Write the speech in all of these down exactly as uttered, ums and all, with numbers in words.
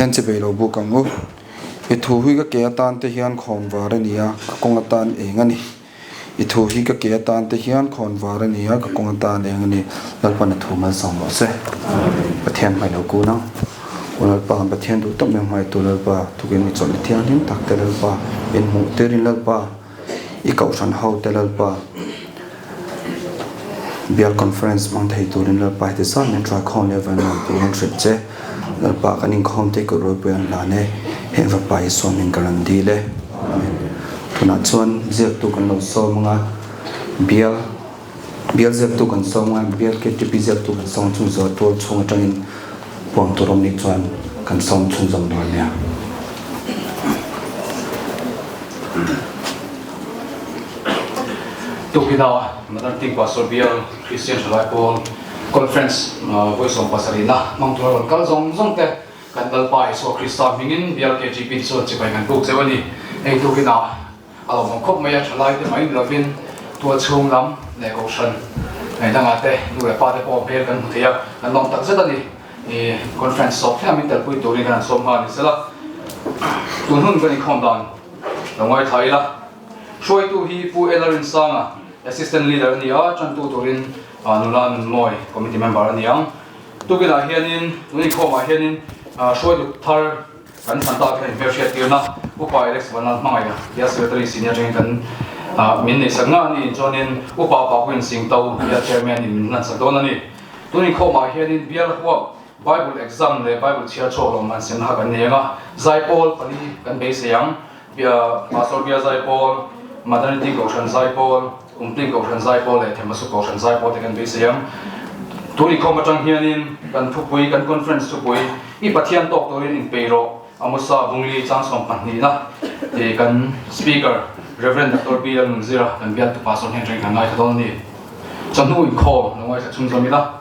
Pathian chibai lo bûk ang u. I thu hi ka ke a tângte hian khawm vâr a ni a, ka kawng a tâng eng a ni. I thu hi ka ke a tângte hian khawm vâr a ni a, ka kawng a tâng eng a ni. Lalpa'n a thu malsawm rawh se. Pathian hmai lo kun ang. U Lalpa, Pathian duh tak mi hmaitu Lalpa, thukin i chawlh i thianghlim takte Lalpa, in hmuh tir in Lalpa, i kohhran hote Lalpa, bial conference mang thei turin Lalpa, hiti zat min ṭha khawm le van lam pu hun hrilh che. Lalpa, kan inkhawmte kut ruai pui an la ne, he vapa Isu min ka ran dile. Amen. Tuna chuan ziaktu kan lo sawm anga, bial, bial ziaktu kan sawm anga, bial K T P ziaktu kan sawm chhun zaw tual chhung aṭangin puang tur awm ni chuan kan sawm chhun zawm dawn nia. Tukina Madan Ting Pastor Bial Christian Thalai Pawl Conference, ah, voi sawm pasarina hmang tura rawn kal zawng zawngte kan Lalpa Isua Krista hmingin Bial K T P tichuan chibai kan bûk cheu a ni. Hei tukina a lawmawm khawp mai a, thalaite mai ni lovin, tual chhung lam leh kohhran, eh, danga te, nu leh pate pawh hmel kan hmu thei a, kan lawm tak zet a ni. Eh, conference sawp thlemin telpui turin kan sawm nghal ni sela. Tun hun kan inkhawm dan lo ngaithla ila. Hruaitu hi Pu L. Rinsanga, Assistant Leader a ni a, ṭantu turin, ah, Nula Nunmawi, Committee Member a ni ang. Tukina hianin, tun inkhawma hianin, ah, hruaitu thar kan than tak hian hmel hriattirna, Upa Alex Vanlalhmangaia, Bial Secretary Senior aṭangin kan, ah, min neihsak nghal a ni in chuanin, Upa Pahuin Singto, Bial Chairman in min hlansak dawn a ni. Tun inkhawma hianin bial huap Bible exam leh Bible chhiar chhuak lawmman siamna kha kan nei ang a, zaipawl pali kan beisei ang, Pastor Bial zaipawl, Madan Ting Kohhran zaipawl, Umpling Kohhran zaipawl leh Themmasuk Kohhran zaipawl te kan beisei ang. Tun inkhawm aṭang hianin kan thupui, kan conference thupui, i Pathian tawk turin inpei rawh, Amosa bung li chang sawm pahnina, kan speaker Reverend Doctor P. Lalnunzira kan bialtu pastor hian ṭangin kan ngaithla dawn a ni. Chawhnu inkhawm lo ngaithla chhunzawm ila.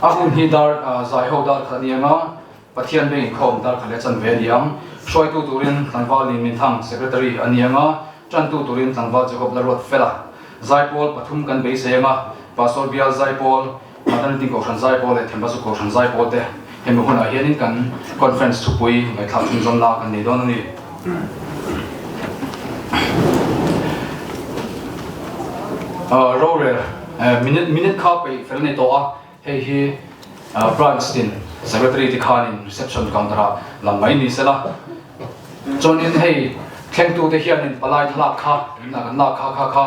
A hun hi dar, ah, zaiho dar khat a ni ang a, Pathian biak inkhawm dar khat leh chanve a ni ang. Hruaitu turin Tlangval Linminthang secretary a ni ang a, ṭantu turin Tlangval Jacob Lalruatfela. Zaipawl pathum kan beisei ang a, Pastor Bial zaipawl, Madan Ting Kohhran zaipawl leh Themmasuk Kohhran zaipawl te. Hemi hunah hianin kan conference thupui ngaihthlak chhunzawmna kan nei dawn a ni. Ah, rorel, eh, minute, minute kha pei fel nei tawh a, hei hi, ah, branch tin secretary te khanin reception counter ah lam mai ni sela. Chuanin hei thlengtute hianin palai thlalak kha, in a kan lak kha, kha, kha,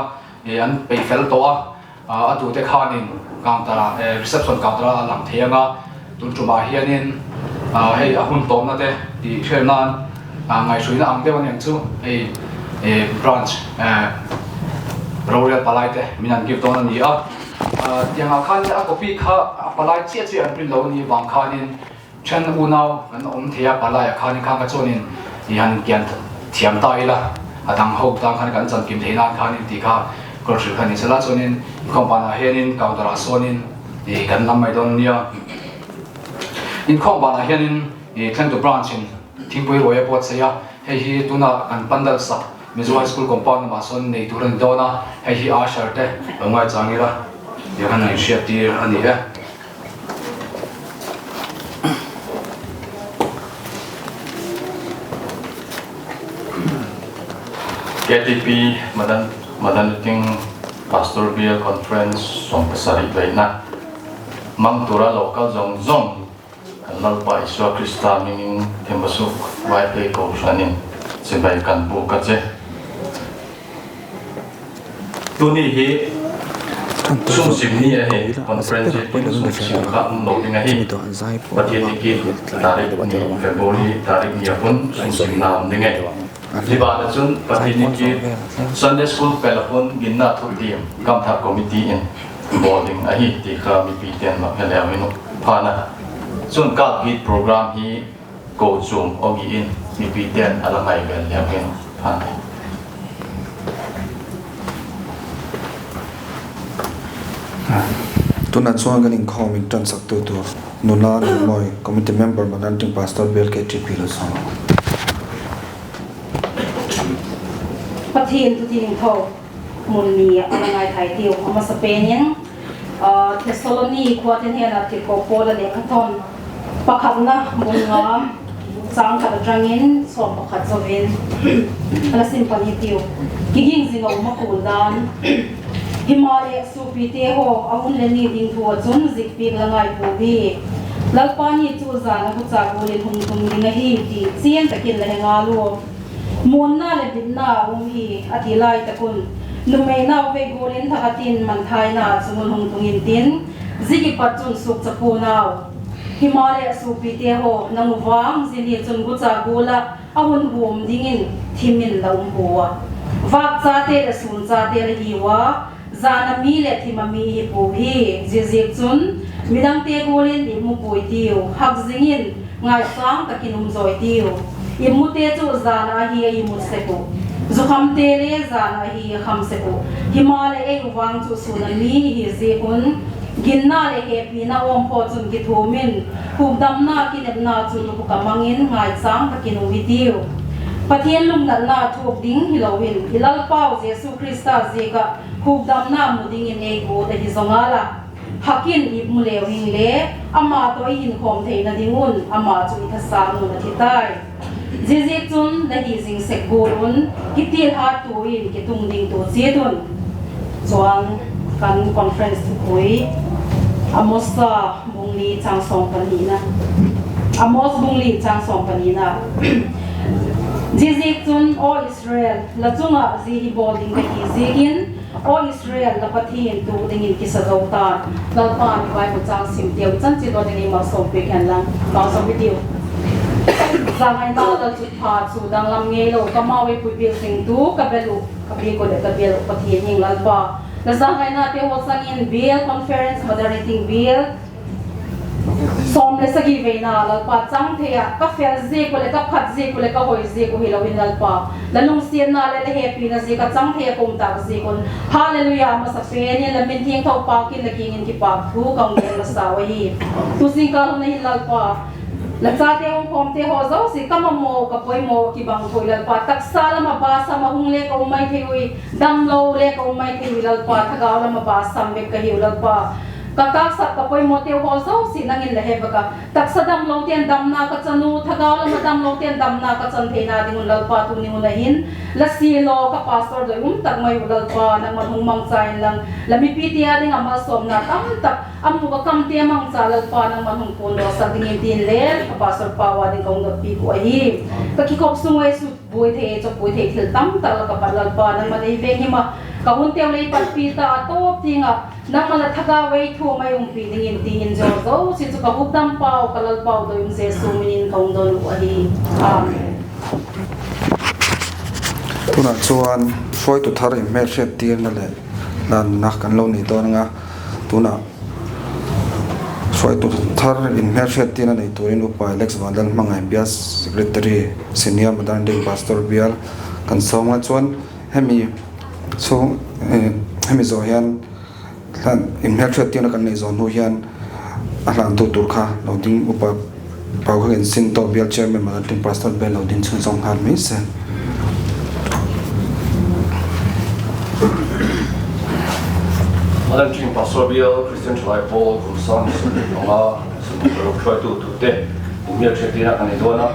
eh, an pei fel tawh a, ah, a tute khanin counter ah, eh, reception counter ah a lang thei ang a, tun ṭuma hianin, ah, hei a hun tawpna te tih hriat nan, ah, ngaihruaina ang deuh a ni ang chu, hei, eh, branch, eh, rorel palaite min an gift dawn a ni a. Ah, tiang ah khan a copy kha a palai chiah chiah an print lo a ni vang khanin, ṭhen unau kan awm thei a, palai ah khanin khang kha chuanin i han kian thiam ta ila, a dang ho tang khan kan chankim thei nan khanin ti kha ka hril kha ni sela, chuanin inkhawm banah hianin counter ah sawnin i kan lam mai dawn nia. Inkhawm banah hianin i thlengtu branch in thingpui ruai a pawt sei a, hei hi tuna kan pandal sak Mizo High School compound lamah sawn nei tur a ni dawn a, hei hi usher te lo ngai chang ila, i kan inhriattir a ni e. K T P Madan, Madan Ting Pastor Bial Conference sawm pasarih veina mang tura lo kal zawng zawng kan Lalpa Isua Krista hmingin Themmasuk Vaiphei Kohhran in chibai kan bûk a che. Tuni hi sumsim ni ahi, conference hi tun sumsim kha um lo ding ahi. Pathian ni kit tarik ni, February tarik ni a hun sumsimna um ding e. Zia ban ah chun Pathian ni kit Sunday School pel a hun ginna thutiam gamthak committee in bawl ding ahi ti kha mipite'n mak he leu hin phan a. Chun kal kit program hi kochuam awgi in mipite'n a la ngai vel leu hin phan a. Tuna chuan kan inkhawm inṭansaktu tu, Nula Nunmawi, committee member, Madan Ting Pastor Bial K T P lo sawm. Pathian thu thiangtho mun ni a la ngaithla tiu. A masa pen in, ah, Thessaloni khua Pathian hena tirko Paula lekhathawn pakhatna bung nga, Châng khat a chang in sawm pakhat zo in, a la sim pan hitiu. Kiging zing a um a kul dan. Himaleh suapite haw, a hun leh ni ding thu ah chun zikpiak la ngai puau hi. Lalpa ni chu jan a gucha gual in hung tung ding ahi ti chian tak in la he ngal ua. Muanna leh bitna a um hi, a ti lai tak un, numei nau vei gual in thak a tin manthaina chung un hung tung intin, zia kipat chun sukcha pua'n au. Himaleh suapite haw, nang uh vang zia ni chun gucha gual ah a hun huam dingin thim in la um pua ua. Vâk chate leh sûn chate la hiu a, jan a mi leh thim a mi hi pua hi. Ziaziakchun, midangte gual in ipmu puai tiu, hak zing in, ngaichâng tak in um zawi tiu. Ipmute chu jan a ahi a imut sek uh, zukhamte le jan a ahi a kham sek uh. Himaleh ei uh vang chu sûn a mi hi ziak un, ginna leh hepina awmphaw chun kithuam in, hukdamna kinepna chu lukhuk a mang in ngaichâng tak in um hitiu. Pathian lungnatna thuak ding hilo in, i Lalpau Jesu Khrista ziak ah hukdamna mu dingin ei guat ahi zaw ngal a, hak in ipmu leu hingle, ama tawh i hinkhawm theina ding un ama chu i thasâng un a thi tai. Ziaziakchun la hi zing sek gual un, kitilhat tua in kitung ding tua chiat un. Chuan, kan conference thupui, Amos bung li chang sawm panina, Amos bung li chang sawm panina. Ziaziakchun, aw Israel, la chung ah zia hi bawl ding ka hi ziakin, aw Israel, la Pathian tu dingin kisa zo ta'n. Lalpa'n i Bible chang simte uh chan chi lo dingin malsawmpiak hen lang, malsawmpi tiu. Zangaina lalchutpha chu danglam ngeilo, ka mau ei puipiak zingtu, ka bel uh, ka biak uh leh ka bial uh Pathian hing Lalpa. La zangainate haw chang in bial, conference, moderating bial, sawm leh sagi veina Lalpa chang thei ah, ka fel ziak uh leh ka phat ziak uh leh ka hoi ziak uh hilo in Lalpa, la lungsiatna leh la hepina ziak a chang thei ah ka um tâk ziak un, Hallelujah, masa pen in la min thiangtho pâk in la kiang in kipâk thu ka hung gen masa uh ahi. Tu zingkal hun ah hin Lalpa, la chate hung khawmte haw zosia ka mamaw ka poimaw kibang thei Lalpa, taksa lam ah basam a hung le ka um mai thei ui, damlo le ka um mai thei ui Lalpa, thagau lam ah basam bek ka hiu Lalpa. Ka taksa ka poimawte haw zosia nang in la he bek a, taksa damlote'n damna ka chan u, thagau lam ah damlote'n damna ka chan theina ding un Lalpa, tuni hun ah hin la siallaw ka pastor doi um tak mai uh Lalpa, nangma'n hung mangcha inlang, la mipite â ding ah malsawmna tam tak a mu ka kamte mangcha Lalpa, nangma'n hung puandawsak dingin tin le ka pastor pau â ding ka hung dotpiak uh ahi. Ka kikhop sung ei sut buai thei, ei chawk buai thei thil tam tak lak ah pat Lalpa, nangma'n ei veng him a, ka hunteu lei patpi ta a tawp tiang ah nangma'n la thagau ei thuam ei umpi dingin ti in, zia zosia chu ka hukdampau ka Lalpau doi um Jesu min in ka hung don uh ahi. Amen. Tuna chuan hruaitu thar inhmelhriattirna leh lanna kan lo nei dawn anga, tuna hruaitu thar inhmelhriattirna nei turin Upa Alex Vanlalhmangai bial secretary, senior Modern Ding pastor bial kan sawm a chuan hemi chu, eh, hemi zawh hian inhmelhriattirna kan nei zawh hnu hian a hlantu tur kha lo ding Upa Paukhaginsintaw bial chairman Modern Ding pastor bial lo ding chhun zawng nghal mai se. Modern Ding pastor bial Christian Thalai Pawl kum sâng sawmhnih panga, sawmhnih paruk hruaitu tute inhmelhriattirna kan nei dawn a,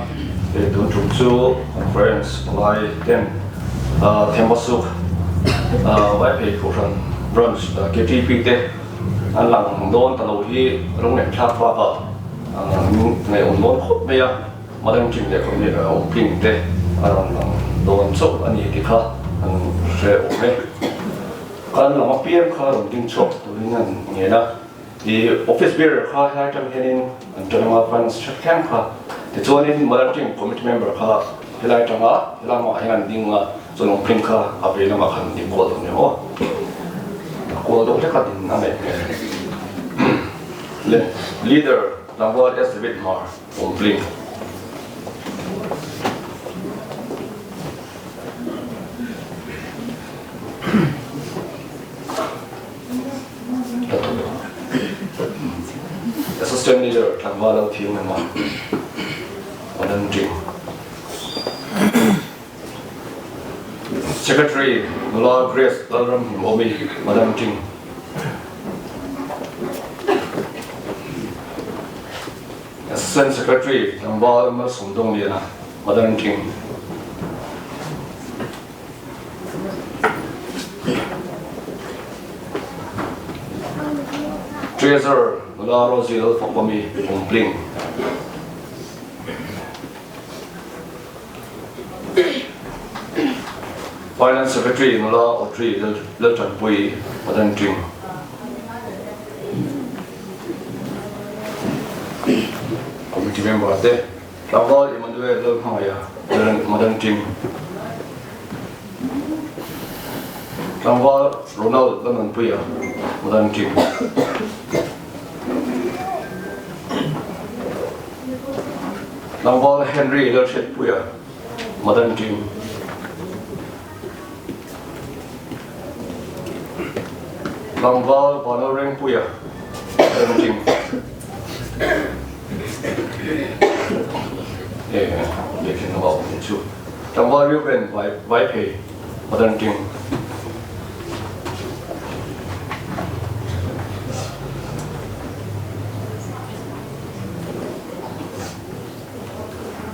tun ṭum chu conference lai ten, ah, Themba Suk, ah, Vaiphei Kohhran branch, ah, K T P te an lang dawn ta lo hi, lungnem thlak vak a, ah, min ngaihawn dawn khawp mai a, Modern Ding leh committee, ah, umpingte an lang dawn chauh a ni ti kha kan hre awm e. Kan lam apiang kha rawn ding chhuak turin an ngen a, office bearer kha helai ṭang hianin an ṭan anga, finance ṭha thleng kha, tichuanin Modern Ding committee member kha helai ṭanga, helamah hian an ding a, chuan umping kha a vei lamah khan ding kual deuh ni maw, kual deuh hlek a din a ngaih hmel. Le, leader tlangval S David Hmar, umping. Assistant leader tlangval Lothianglema, Modern Ding. Secretary nula Grace Lalramhimawmi, Modern Ding. Assistant Secretary Tlangval Malsawmdongliana, Madanting. Treasurer Nula Rosie Lalpakpami, Pumpling. Finance Secretary Nula Audrey Lal-, Lalthanpui, Madanting. Committee memberte: Tlangval Emmanuel Lalhmangaia, Madan-, Madanting. Tlangval Ronald Lalnunpuia, Madanting. Tlangval Henry Lalhriatpuia, Madanting. Tlangval Vanlalrengpuia, Madanting. Eh, eh, eh, chu. Tlangval Reuben Vai-, Vaiphei, Madanting.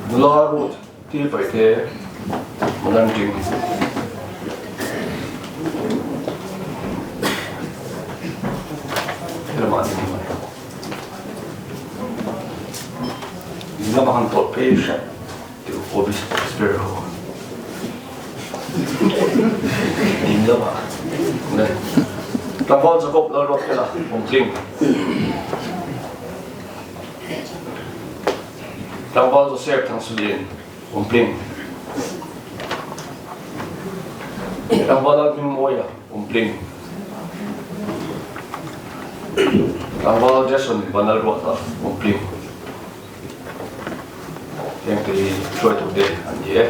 Nula Ruth Tipaite, Madanting. Hello, Madanting. Ina ba han tot pe sha. Tiu office, office bearer ho. Ina ba. Ne. Tlangval Jacob Lalruatkela, Pumpling. Tlangval Joseph Thangsulian, Pumpling. Tlangval Lalhmingmoia, Pumpling. Tlangval Jason Vanlalruata, Pumpling. Hengte hi hruaitute an ti e.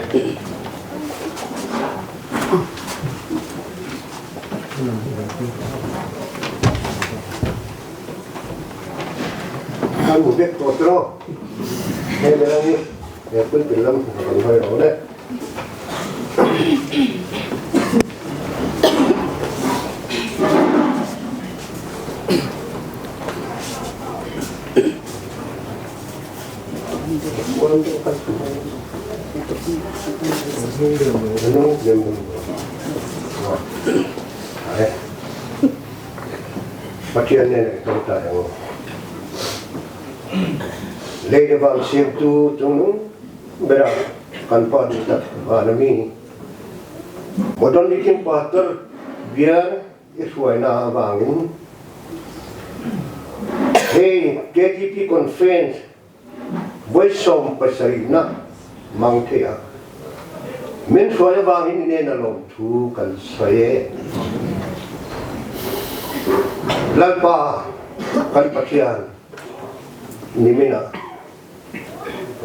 Kan mu bek tawh tiro. Hei, bel ang hi. Hei, pulpit lam kan hoi lo le. Pathian ne ka ta ang. Lei leh van siamtu chungnung bera kan Pa ding tak van a mi, modern teaching pastor bial i hruaina avangin, hei K T P conference voi sawm pasarina mang thei a, min hruai avangin i nena lawmthu kan sai e. Lalpa kan Pathian, ni min a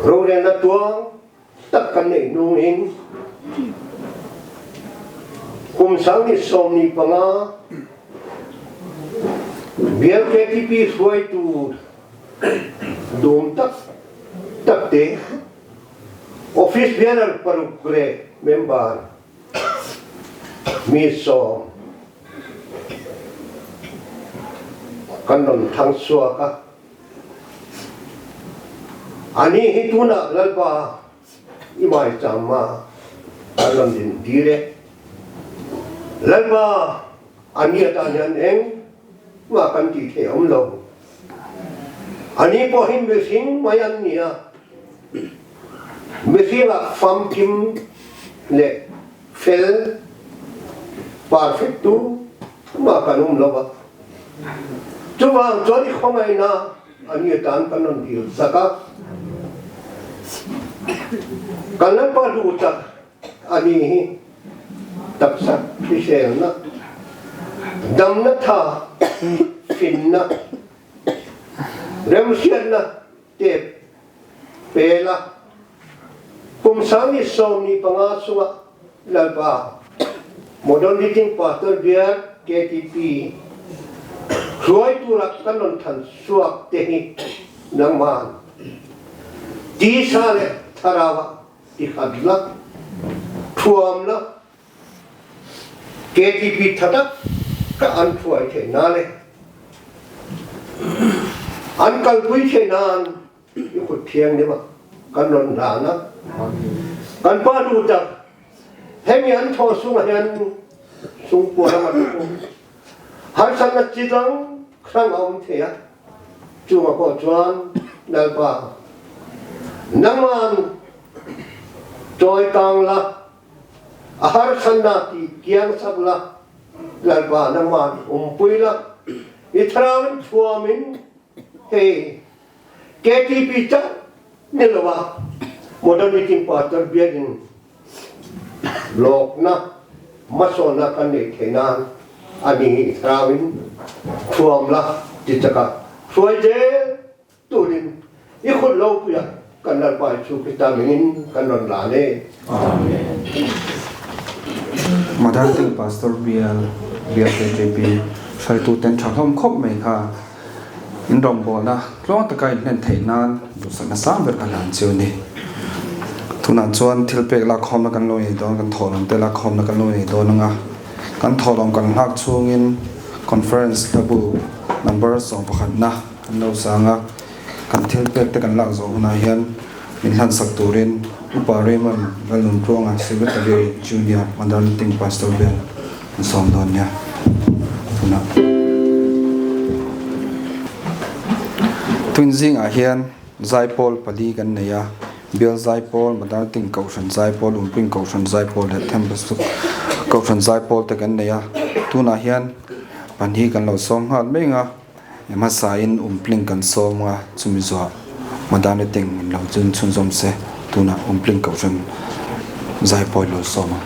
rorelna tuang tak kan nei nung in, kum sâng ni sawmni panga bial K T P hruaitu dum tak takte, office bearer paruk leh member mi sawm kan don thang suak a, ani hi tuna Lalpa i maicham a kan don ding ti le, Lalpa, ani a tan hian eng ma kan ti thei um lo. Ani pawh hin mihring mai an ni a, mihring ah famkim leh fel perfect tu ma kan um lo a. Chuvang chuan i khawngaina ani a tan kan rawn dil sak a. Kan Lalpa lu tak ani hi taksa hriselna, damna tha, finna, remsiatna te pela, kum sâng ni sawmni panga sunga Lalpa, modern teaching pastor bial K T P hruai tura kan rawn than suak te hi nangman tisa leh tharau a ti khat la, thuam la, K T P tha tak ka an thuai theina le an kalpui theina'n i khut thiang ni ma, kan non dan a, kan pa du tak, hemi an thaw sung a hian, sungkuan a mat, harsatna chi dang khang a um thei a, chung a ko chuan, Lalpa, nangman chawi tang la, a harsatna ti kiang sak la, Lalpa, nangman umpui la, i thlarau in thuam in, hei, K T P chak ni lo a, modern meeting pastor bial in lawkna, masawnna kan nei theina, a ni hi thlarau in thuam la, ti chak a, hruai zel turin i khut lo pui a, kan Lalpa Jesu Krista min in kan non dan e. Amen. Modern meeting pastor bial, bial K T P, hruaitu ten tha hlawm khawp mai kha, in rawngbawlna tlawng taka in hlen theih nan duhsakna sâng ber ka hlan chiu ni. Tuna chuan thilpêk lâkkhawmna kan lo nei dawn, kan thawlawmte lâkkhawmna kan lo nei dawn ang a. Kan thawlawm kan nghâk chhungin conference hlabu number sawm pakhatna kan lo sâng a. Kan thilpêkte kan lâk zawh huna hian min hlansak turin Upa Raymond Lalnuntluanga, Secretary Junior, Modern meeting pastor bial, kan sawm dawn nia. Tuna, tun zingah hian zaipawl pali kan nei a, bial zaipawl, modern meeting kohhran zaipawl, umpling kohhran zaipawl leh themba suk kohhran zaipawl te kan nei a. Tuna hian pali kan lo sawm nghal mai ang a, hmasa in umpling kan sawm a, chumi zua modern meeting in lo chun chhunzawm se, tuna umpling kohhran zaipawl lo sawm a.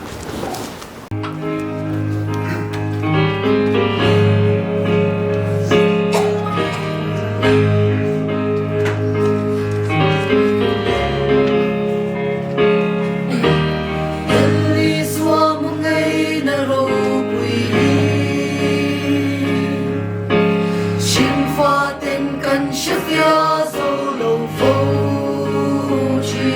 Lal Isua hmangaina ropui hi, hringfaten kan hre fiah zo lo fo hi.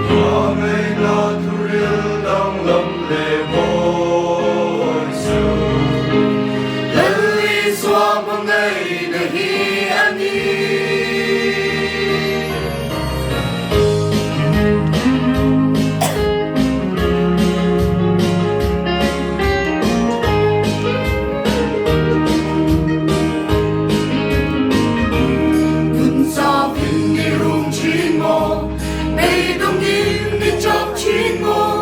Hmangaina thuril danglam le bawi chu, Lal Isua hmangaina hi a ni. Tun zau in i rum ṭhin maw, beidong in i chawp ṭhin maw,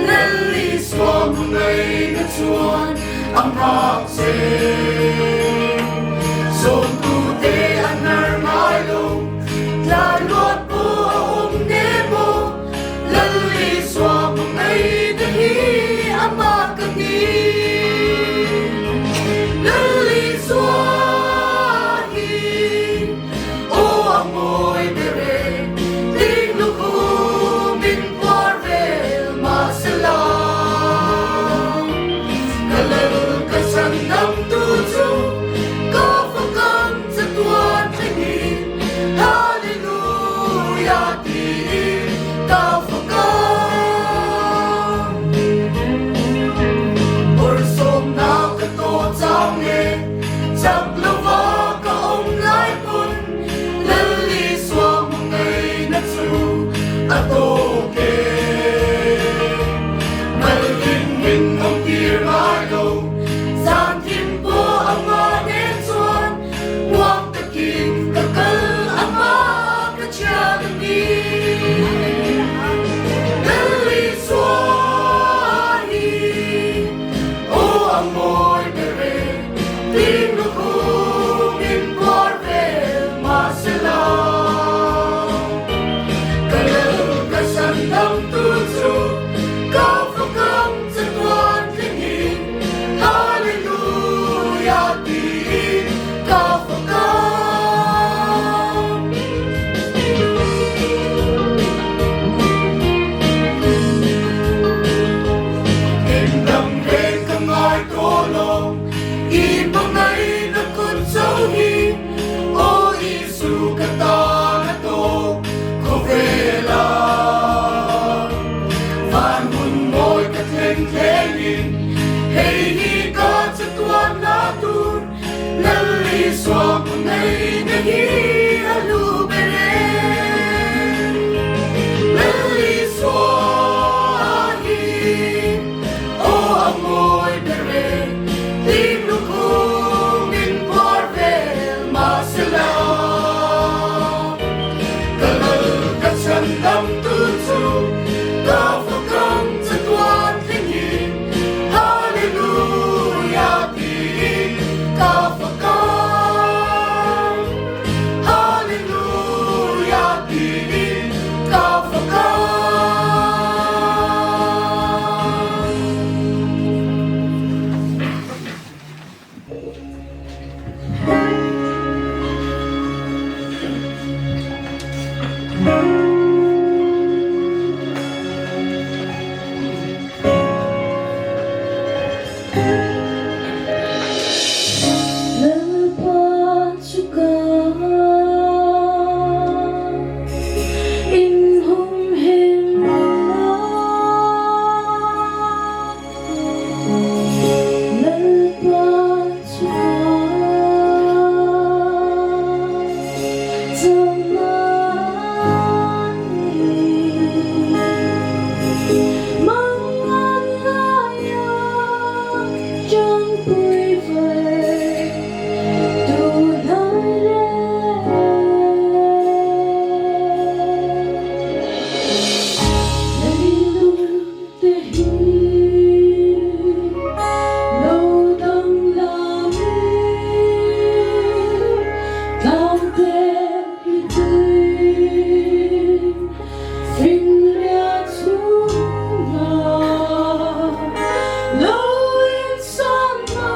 Lal Isua hmangaina chuan a phak che. Sawmtute a nar ngai lo, tla luat pawh a awm ne maw, Lal Isua hmangaina hi amah ka ni. Lal Isua hi, aw a mawi ber e, tlinglukhum in puar vel mah sela. Ka Lal ka sandamtu chu, ka fakam chatuan thlengin, Hallelujah tiin ka fakam. Bawrsawmna ka tawh chang le, chak lova ka awm lai pawn, Lal Isua hmangaina chu a tawk e. Kal in min awm tir ngai lo, zan thim pawh ama nen chuan, puang takin ka kal ama ka chiang a ni. Lal Isua hi, aw a mawi ber e, tlinglukhum in puar vel mah sela. Ka Lal ka sandamtu chu, ka fakam chatuan thlengin, Hallelujah tiin ka fakam. Engdam reng ka ngaituo lo, i hmangaina kut zo hi, aw Isu ka tan a tawk khawvela. Van hun mawi ka thleng thlengin, hei hi ka chatuanna tur, Lal Isua hmangaina hi a lu chun pui ve tu lai le. Leilungte hi lo dang lam in, tangte hi tui in, fin ria chung a lo insan ma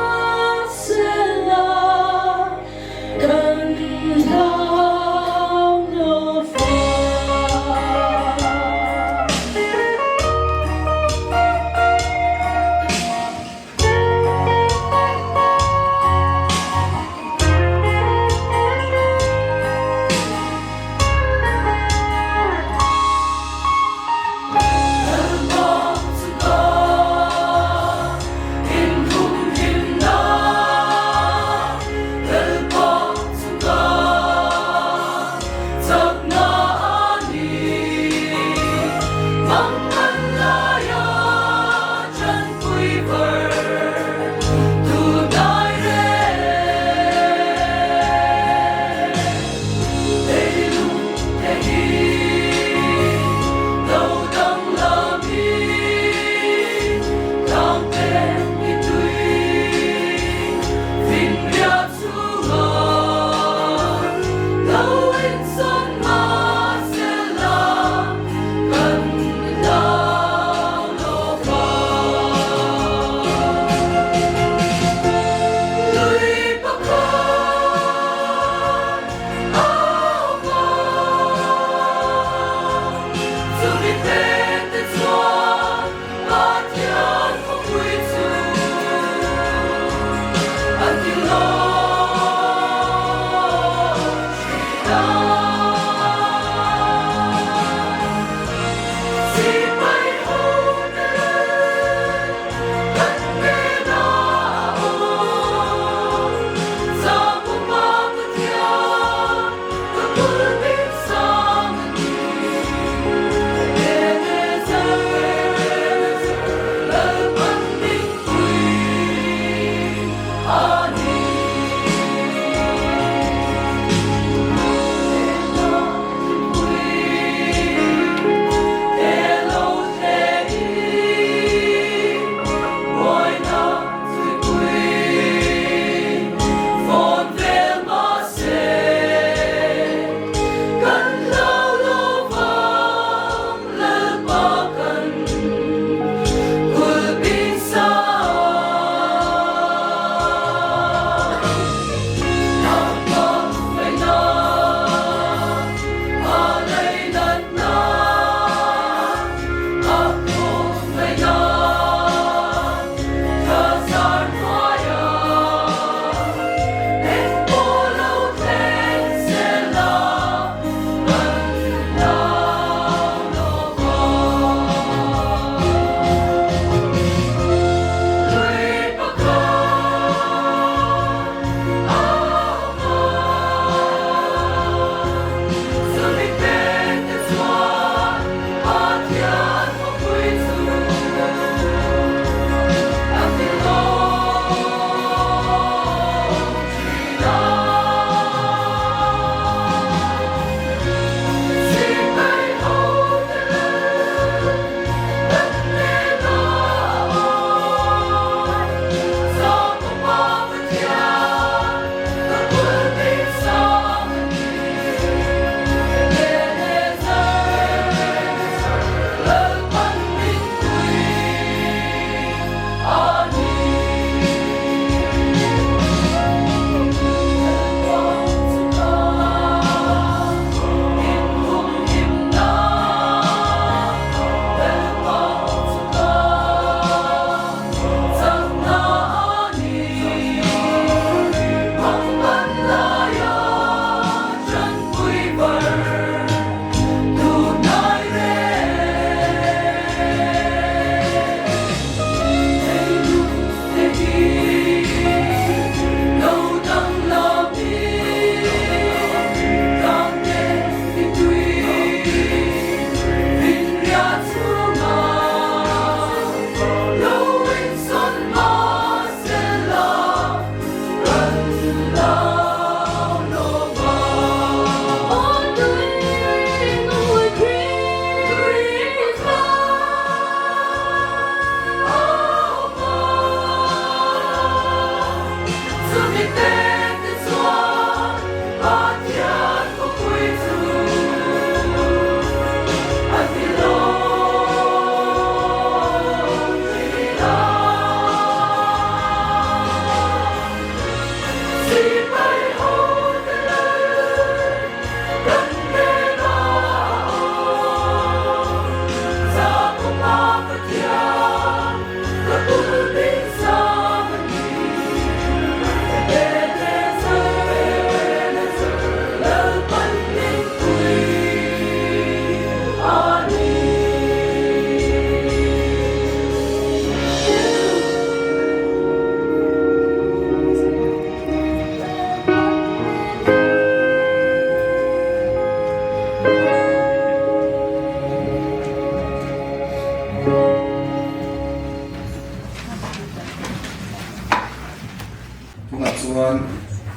Chuan,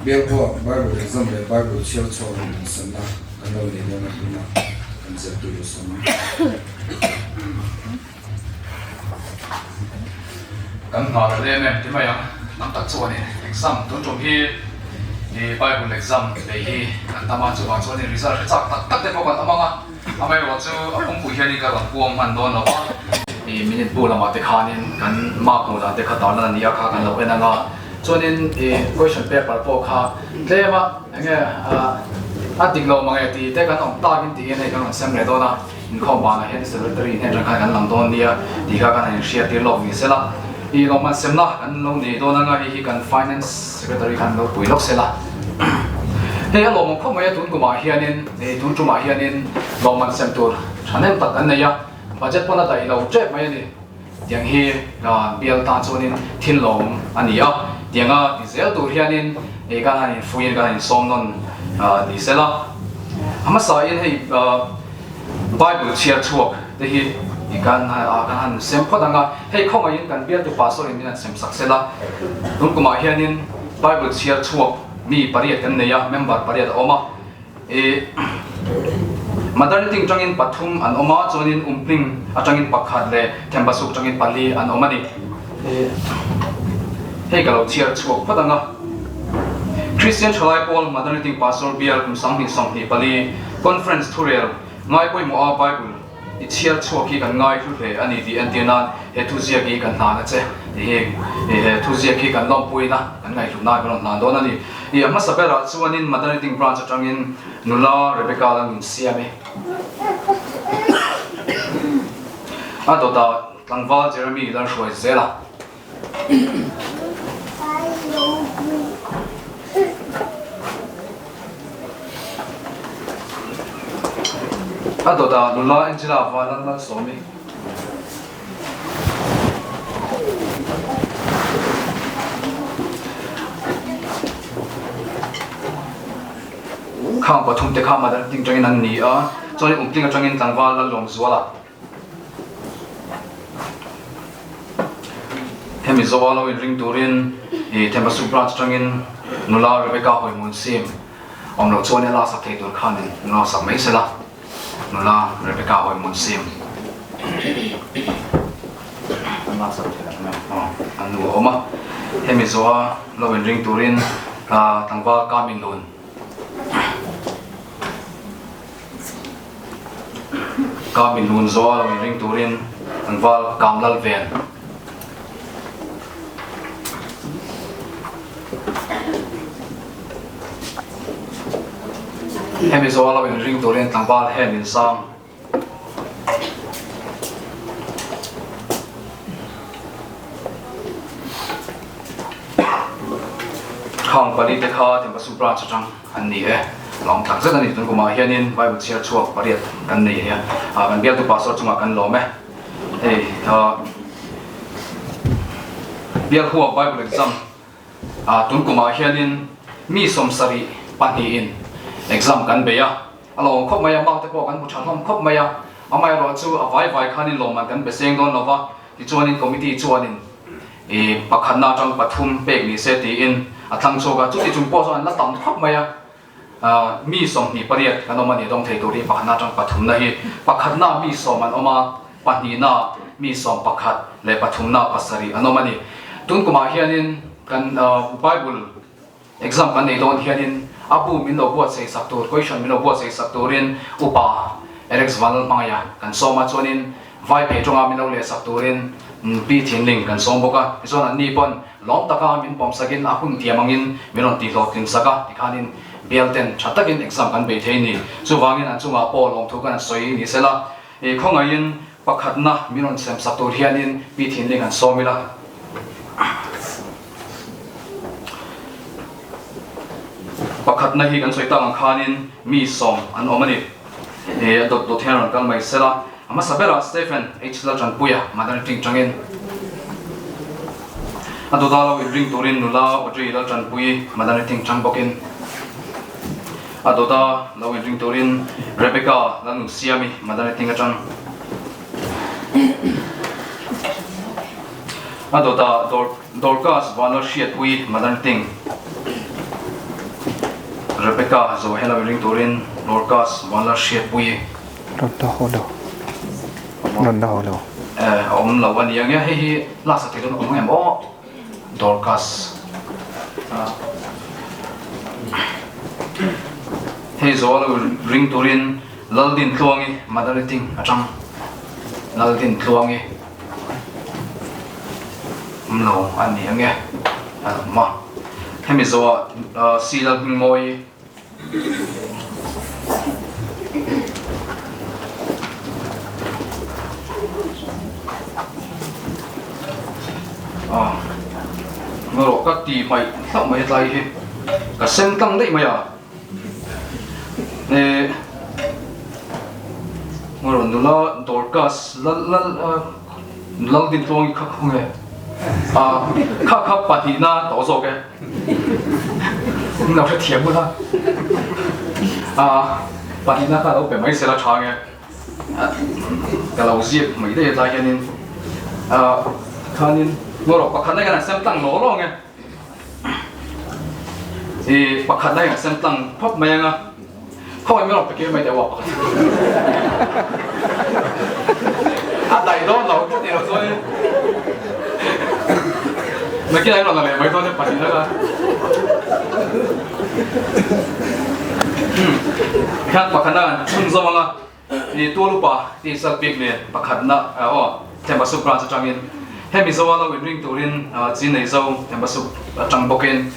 bial hua Bible exam leh Bible chhiar chhuak lam sanna kan lo nei dawn a, tuna kan zirtu lo sawm a. Kan hna le lem em ti mai ang, lam tak chu a ni. Exam tun ṭum hi, i Bible exam lei hi kan tam a, chuvang chuan i result hre chak tak tak te pawh kan awm ang a. Amaherawhchu a pumpui hian i ka rawn puang hman dawn lo a. I minute bu lamah te khanin kan mark hmuh dan te kha tarlan a ni a, kha kan lo en ang a. Chuanin i question paper pawh kha tlem a, enge, a, a dik lo mang e ti te kan awm takin tiin hei kan rawn sem leh dawn a. Inkhawm banah hian secretary hnen aṭang khan kan lang dawn nia, ti kha kan han hriattir lawk ni sela. I lawmman semna kan lo nei dawn ang a, hei hi kan finance secretary khan lo pui lawk sela. Hei a lawmawm khawp mai a, tun kumah hianin, eh, tun ṭumah hianin lawmman sem tur ṭhahnem tak kan nei a, budget pawn a dai lo ṭep mai a ni. Tiang hi, ah, bial tan chuanin thil lawm a ni a, tianga ti zel tur hianin, eh, kan han infuiin kan han insawm nawn, ah, ni sela. A hmasain hei, ah, Bible chhiar chhuak te hi i kan, ah, kan han sem phawt ang a, hei khawngaihin kan bialtu pastor in min han sem sak sela. Tun kumah hianin Bible chhiar chhuak mi pariat kan nei a, member pariat a awm a. I, Modernity aṭangin pathum an awm a, chuanin Umpling aṭangin pakhat leh Thembasuk aṭangin pali an awm a ni. I, hei ka lo chhiar chhuak phawt ang a. Christian Thalai Pawl Modernity Pastor Bial kum sanghnih sawmhnih pali Conference thurel ngai pawimawh a Bible i chhiar chhuak hi kan ngai hlu hle a ni ti entirnan he thuziak hi kan hlan a che. Hi, hi he thuziak hi kan lawmpuina, kan ngaihhlutna kan rawn hlan dawn a ni. I a hmasa berah chuanin Modernity Branch aṭangin Nula Rebecca Lalnunsiami. A dawtah tlangval Jeremy Lalhruaizela. A dawtah Nula Angela Vanlalmalsawmi. Khang pathum te kha Modernity aṭangin an ni a, chuan Umpling aṭangin tlangval Lallawmzuala. Hemi zoa lo inring turin, i, Thembasuk Branch aṭangin Nula Rebecca Hawimunsiam awm lo chuan a la sak thei tur khan in la sak mai sela. Nula Rebecca Hawimunsiam. An la sak thei lo, aw, a nu a awm a. Hemi zoa lo inring turin, a, tlangval Kaminlun. Kaminlun zoa lo inring turin tlangval Kamlalven. Hemi zoa lo inring turin tlangval Heminsang. Khang pali te kha Thembasuk Branch aṭang an ni e. Lawm tak zet a ni, tun kumah hianin Bible chhiar chhuak pariat kan nei a, a, kan bialtu pastor chungah kan lawm e. Hei, a, bial hua Bible exam, a, tun kumah hianin mi sawmsarih pahni in exam kan bei a. A lawm khawp mai a, mark te pawh kan hmu ṭha hlawm khawp mai a. Amaherawhchu a vai vai khanin lawmman kan be seng dawn lo va. Tichuanin committee chuanin, i, pakhatna aṭang pathum pek ni se tiin a thlang chhuak a, chuti chung pawh chuan an la tam khawp mai a. A, mi sawmhnih pariat kan awm a ni, dawng thei tur hi pakhatna aṭang pathumna hi, pakhatna mi sawm an awm a, pahnina mi sawm pakhat leh pathumna pasarih an awm a ni. Tun kumah hianin kan, a, Bible exam kan nei dawn hianin a bu min lo buatsaisak tur, question min lo buatsaisak turin Upa Alex Vanlalhmangaia kan sawm a, chuanin Vaiphei ṭawnga min lo lehsak turin, mm, Pi Thinling kan sawm bawk a. Tichuan anni pawn lawm taka min pawmsakin a hun tiam angin min rawn tihlawhtlinsak a, tikhanin bialten ṭha takin exam kan bei thei ni. Chuvangin an chungah pawh lawmthu kan sawi ni sela, i, khawngaihin pakhatna min rawn semsak tur hianin Pi Thinling an sawm ila. Pakhatna hi kan sawi tak ang khanin mi sawm an awm a ni. E, a dawt dawt hian rawn kal mai sela. A hmasa berah Stephen H Laltanpuia, Modernity aṭangin. A dawta lo inring turin Nula Audrey Laltanpui, Modernity aṭang bawkin. A dawta lo inring turin Rebecca Lalnunsiami, Modernity aṭang. A dot a, Dor-, Dorcas Vanlalhriatpui, Mother Ting. Rebecca zaw helo in ring turin, Dorcas Vanlalhriatpui. Ron da haw lo. Ron da haw lo. Eh, a um lo a ni ang e, hei hi, la sa thei lo um em aw. Dorcas. Ah. Hei zaw lo ring turin, Laldintluangi, Mother Ting a chang. Laldintluangi. Um lo a ni ang e. Ah, ma. Hemi zaw a, ah, C. Lalhmingmawi. Ah, ngaro ka ti mai, hlak mai tlai hi. Ka sem tlang dei mai a. Eh, ngaro nula Dorcas, Lal, Lal, ah, Laldintluangi kha hung e. Ah, kha, kha pahnina tawh zawk e. Nau hre thiam u la. Ah, pahnina kha lo pe mai sela chang e. Ah, ka lo ziak mai dei ta hianin. Ah, khanin, ngaro pakhatna ka na sem tlang lo lo nge. I pakhatna ka sem tlang phot mai ang a. Khawm mi lo pe kei mai deu a pakhat. A dai dawn lo ti lo sawi. Na ki dai lo na le mai dawn e pahnina ka. Hmm. Khan pakhatna chun zo ang a. I tual upa ti Salpiaklian pakhatna, a, aw, Thembasuk branch a chang in. Hemi zaw a lo in ring turin, a, Chinneizo, Thembasuk a chang bawk in.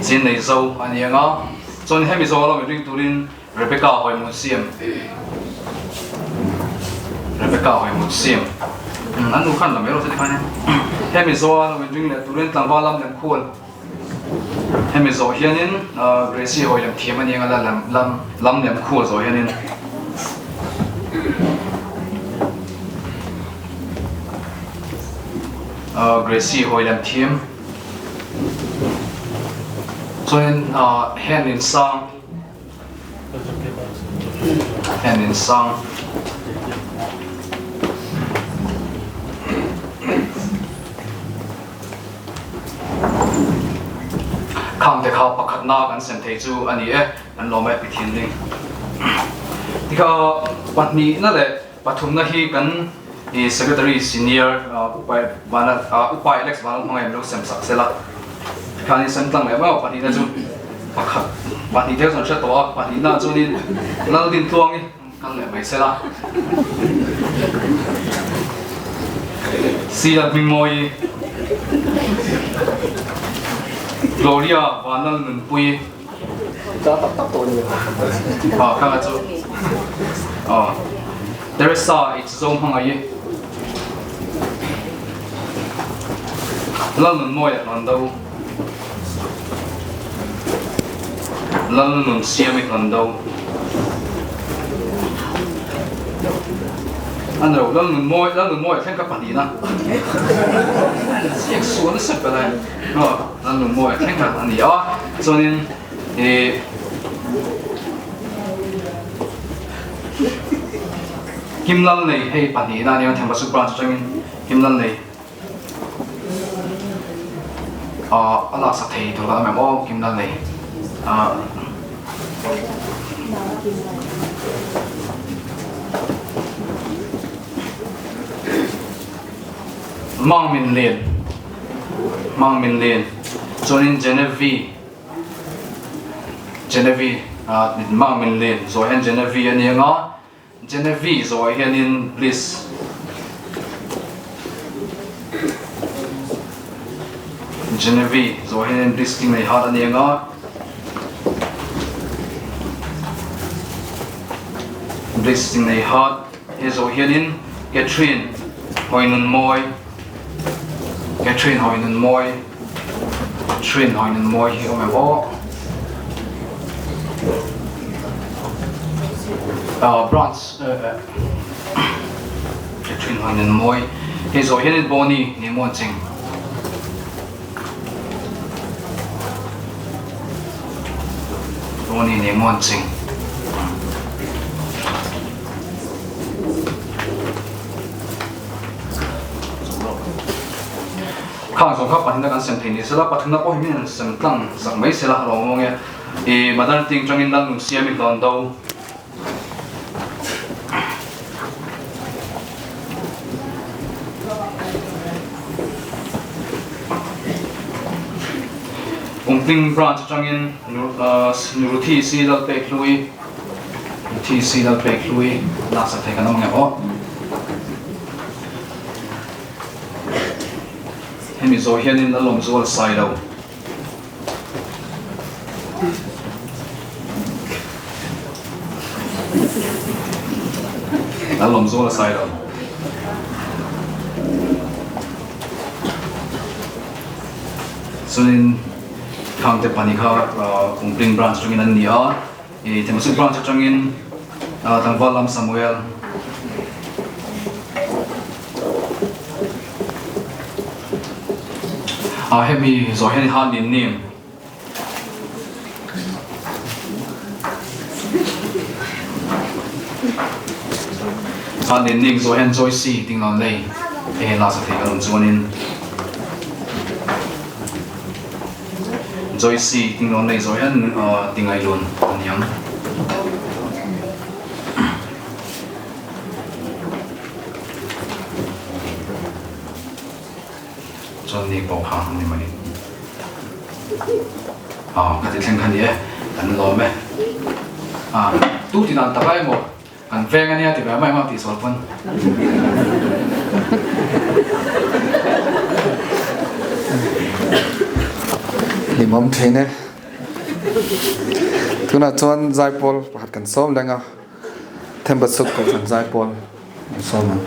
Chinneizo a ni ang a. Chun hemi zaw a lo in ring turin Rebecca Hawimunsiam. Rebecca Hawimunsiam. Hmm, a nu khan la mai lo se ti khan. Hemi zaw a lo in ring le turin Tlangval Lamlemkhual. Hemi zaw hianin, ah, Gracie Hawilemthiam a ni ang a, Lam, Lam, Lamlemkhual zaw hianin. Ah, Gracie Hawilemthiam. Chuan, ah, Henlinsang. Henlinsang. Khangte kha pakhatna kan sem thei chu a ni e, kan lawm e, Pathian ding. Tikha pahnina leh pathumna hi kan i secretary senior, ah, Upa Vana, ah, Upa Alex Vanlalhmangai'n lo sem sak sela. Khan i sem tlang leh mau pahnina chu pakhat, pahni te chun hre tawh a, pahnina chuan in Laldintluangi kan leh mai sela. C. Lalhmingmawi, Gloria Vanlalnunpui, Cha tak tak tawh ni. Ah, khang a chu. Ah. Teresa H. Zohmangai. Lalnunmawi Hluando. Lalnunsiam Hluando. An lo, Lalnunmawi, Lalnunmawi thleng kha pahnina. Siak suan a sep ka lai. Ah, Lalnunmawi thleng kha a ni a. Chuanin, E, Kimlalnei hei pahnina a ni a, Themba Supra chu changin Kimlalnei. A, a la sak thei tur ka la mem aw, Kimlalnei. A, Mangminlien. Mangminlien. Chuanin Genevieve. Genevieve, a, Mangminlien zaw hian Genevieve a ni ang a. Genevieve zaw hianin Bliss. Genevieve zaw hianin Bliss Tingneihat a ni ang a. Bliss Tingneihat. Hi zaw hianin Catherine Hoinunmawi. Catherine Hoinunmawi. Catherine Hoinunmawi hi um em aw? Ah, branch, eh, eh. Catherine Hoinunmawi. Hi zaw hianin Bonnie Nimuanching. Bonnie Nimuanching. Tang zawng kha pathumna kan sem thei ni sela, pathumna pawh hi min an sem tlang sak mai sela, a lo mawng e. Mother tiang chang in Lalnunsiam in dawn do. Umpling branch chang in Ruthi C Lalpekhlui, Ruthi C Lalpekhlui, la sak thei ka nam nge aw. Hemi Zohian in Lalomzual Sailo, Lalomzual Sailo. Chun in khangte pani kha Umpling branch chang in an ni a, Themsuk branch chang in Tangvallam Samuel, a hemi Zohian in Hatlinning, Hatlinning Zohian, Joyce Tinglonlei, he la sak thei ka um chuan in, Joyce Tinglonlei Zohian, Tingailun a ni ang. Chuan ni pawh kha ni mai. Ka ti thleng kha ni e, kan lawm e. Tu ti dan tak lai maw, kan veng a nia ti ve mai maw ti sawl pun. Hlimawm thei ne. Tuna chuan zaipawl pakhat kan sawm leng a, Themsuk kohhran zaipawl sawm a.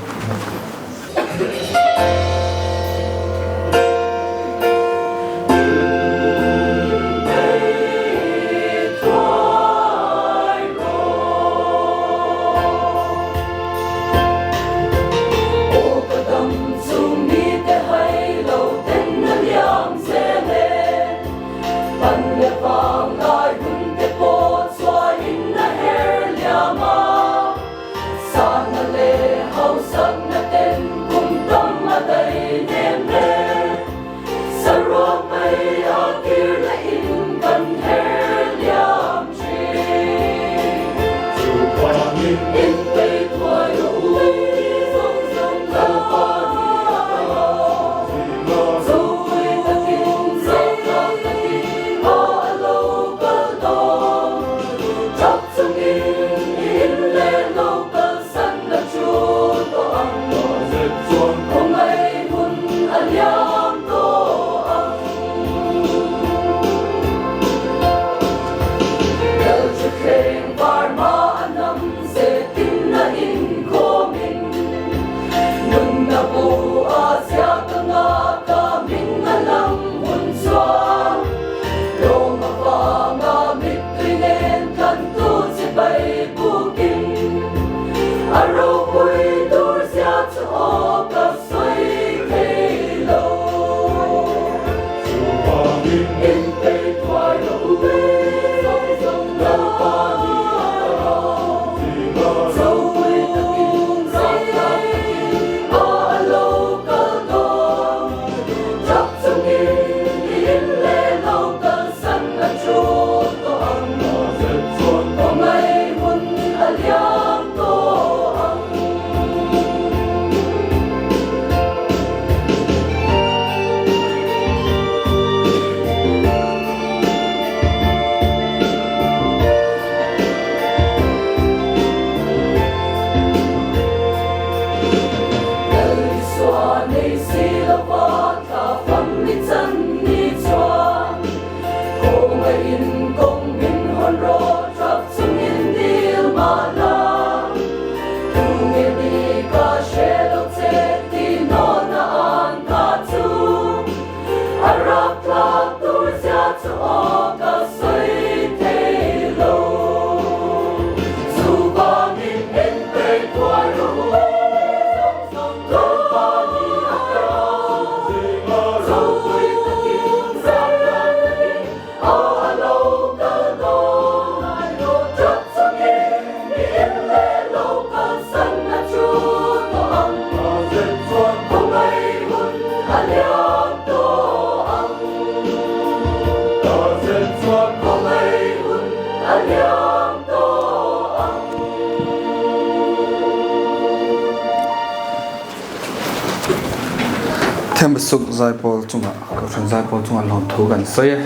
Thembasuk zaipawl chunga, Kohhran zaipawl chunga lawmthu kan sawi a.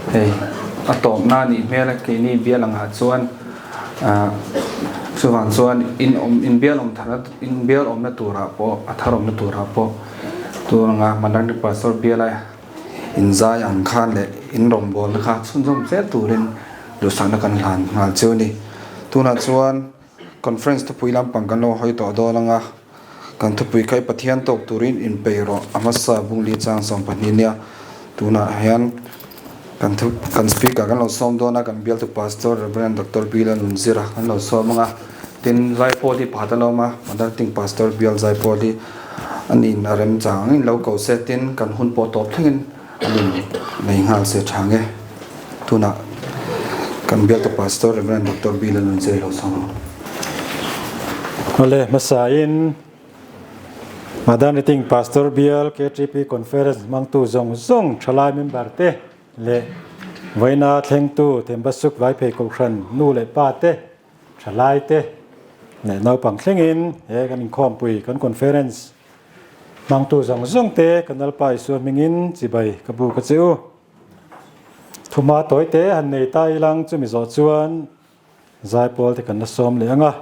Hei, a tawpna ni hmel a keini bial anga chuan, chuvang chuan in bial awm thar, in bial awmna turah pawh, a thar awmna turah pawh, tu anga Mother Niting Pastor bial a inzai ang khan leh in rawngbawlna kha chhunzawm zel turin duhsakna kan hlan nghal cheu a ni. Tunah chuan conference thupui lampang kan lo hawi tawh dawn anga, kan thupui kha i Pathian tawk turin inpei rawh, a hmasa bung li chang sawm pahni nia. Tunah hian kan speaker kan lo sawm dawn a, kan bialtu Pastor Reverend Doctor Bila Lunzira kan lo sawm anga, tin zaipawl hi pakhat a lo awm a, Mother Niting Pastor bial zaipawl hi a nin a remchang angin lo ko se, tin kan hun pawh tawp thlengin a nin nei nghal se ṭha nge. Tunah kan bialtu Pastor Reverend Doctor Bila Lunzira lo sawm. Awle, hmasa in Mother Niting Pastor bial K T P Conference hmangtu zawng zawng, ṭhalai member te leh vawiina thlengtu Thembasuk Vaiphei Kohhran nu leh pa te, ṭhalai te leh naupang thlengin he kan inkhawmpui, kan conference hmangtu zawng zawngte kan Lalpa Isua hmingin chibai ka bûk a che u. Thuhma tawite han nei ta ilang, chumi zawh chuan zaipawlte kan la sawm leh ang a.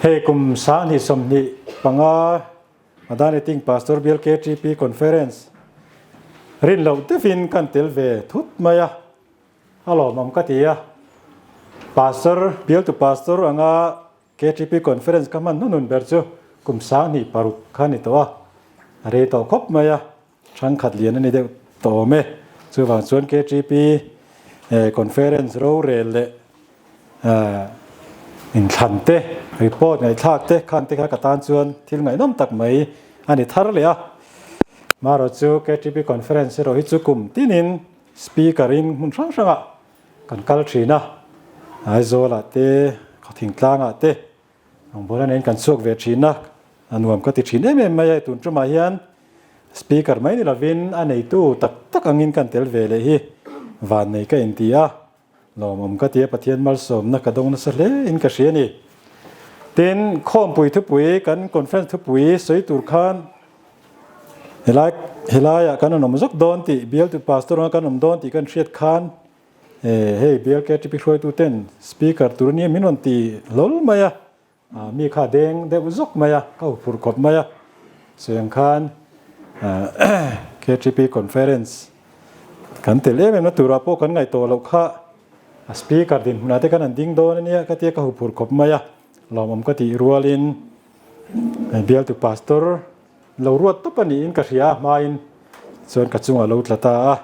Hei kum sanghni sawmhnih panga Mother Niting Pastor bial K T P Conference rin loh deuhin kan tel ve thut mai a, a lawmawm ka ti a. Pastor, bialtu Pastor anga K T P Conference ka hman hnu nun ber chu kum sanghni paruk kha ni tawh a, a rei tawh khawp mai a, ṭhangkhat lian a ni deuh tawh awm e. Chuvang chuan K T P Conference rorel leh inthlan te, report ngaihthlak te khan te kha ka tan chuan thil ngaihnawm tak mai a ni thar leh a. Mahse chu K T P Conference erawh hi chu kum tinin speaker in hmun hrang hrangah kan kal ṭhin a, Aizawl ah te, Khawthingtlang ah te, rawngbawlna neiin kan chhuak ve ṭhin a, a nuam ka ti ṭhin em em mai a. Tun ṭumah hian speaker mai ni lovin a neitu tak tak angin kan tel ve leh hi vannei ka inti a, lawmawm ka ti a, Pathian malsawmna ka dong nasa hle in ka hria a ni. Tin, khawmpui thupui, kan conference thupui sawi tur khan, helai, helaiah kan awm zawk dawn tih, bialtu Pastor anga kan awm dawn tih kan hriat khan, hei bial K T P hruaituten speaker tur a ni min rawn ti hlawl mai a, mi kha deng deuh zawk mai a, ka huphurh khawp mai a. Chuvang khan K T P Conference kan tel em emna turah pawh kan ngaihtuah loh kha, a speaker dinhmunah te kan han ding dawn a nia ka tia, ka huphurh khawp mai a, lawmawm ka tih rualin, bialtu Pastor lo ruat tawp a niin ka hria a, hmain chuan ka chungah lo tla ta a,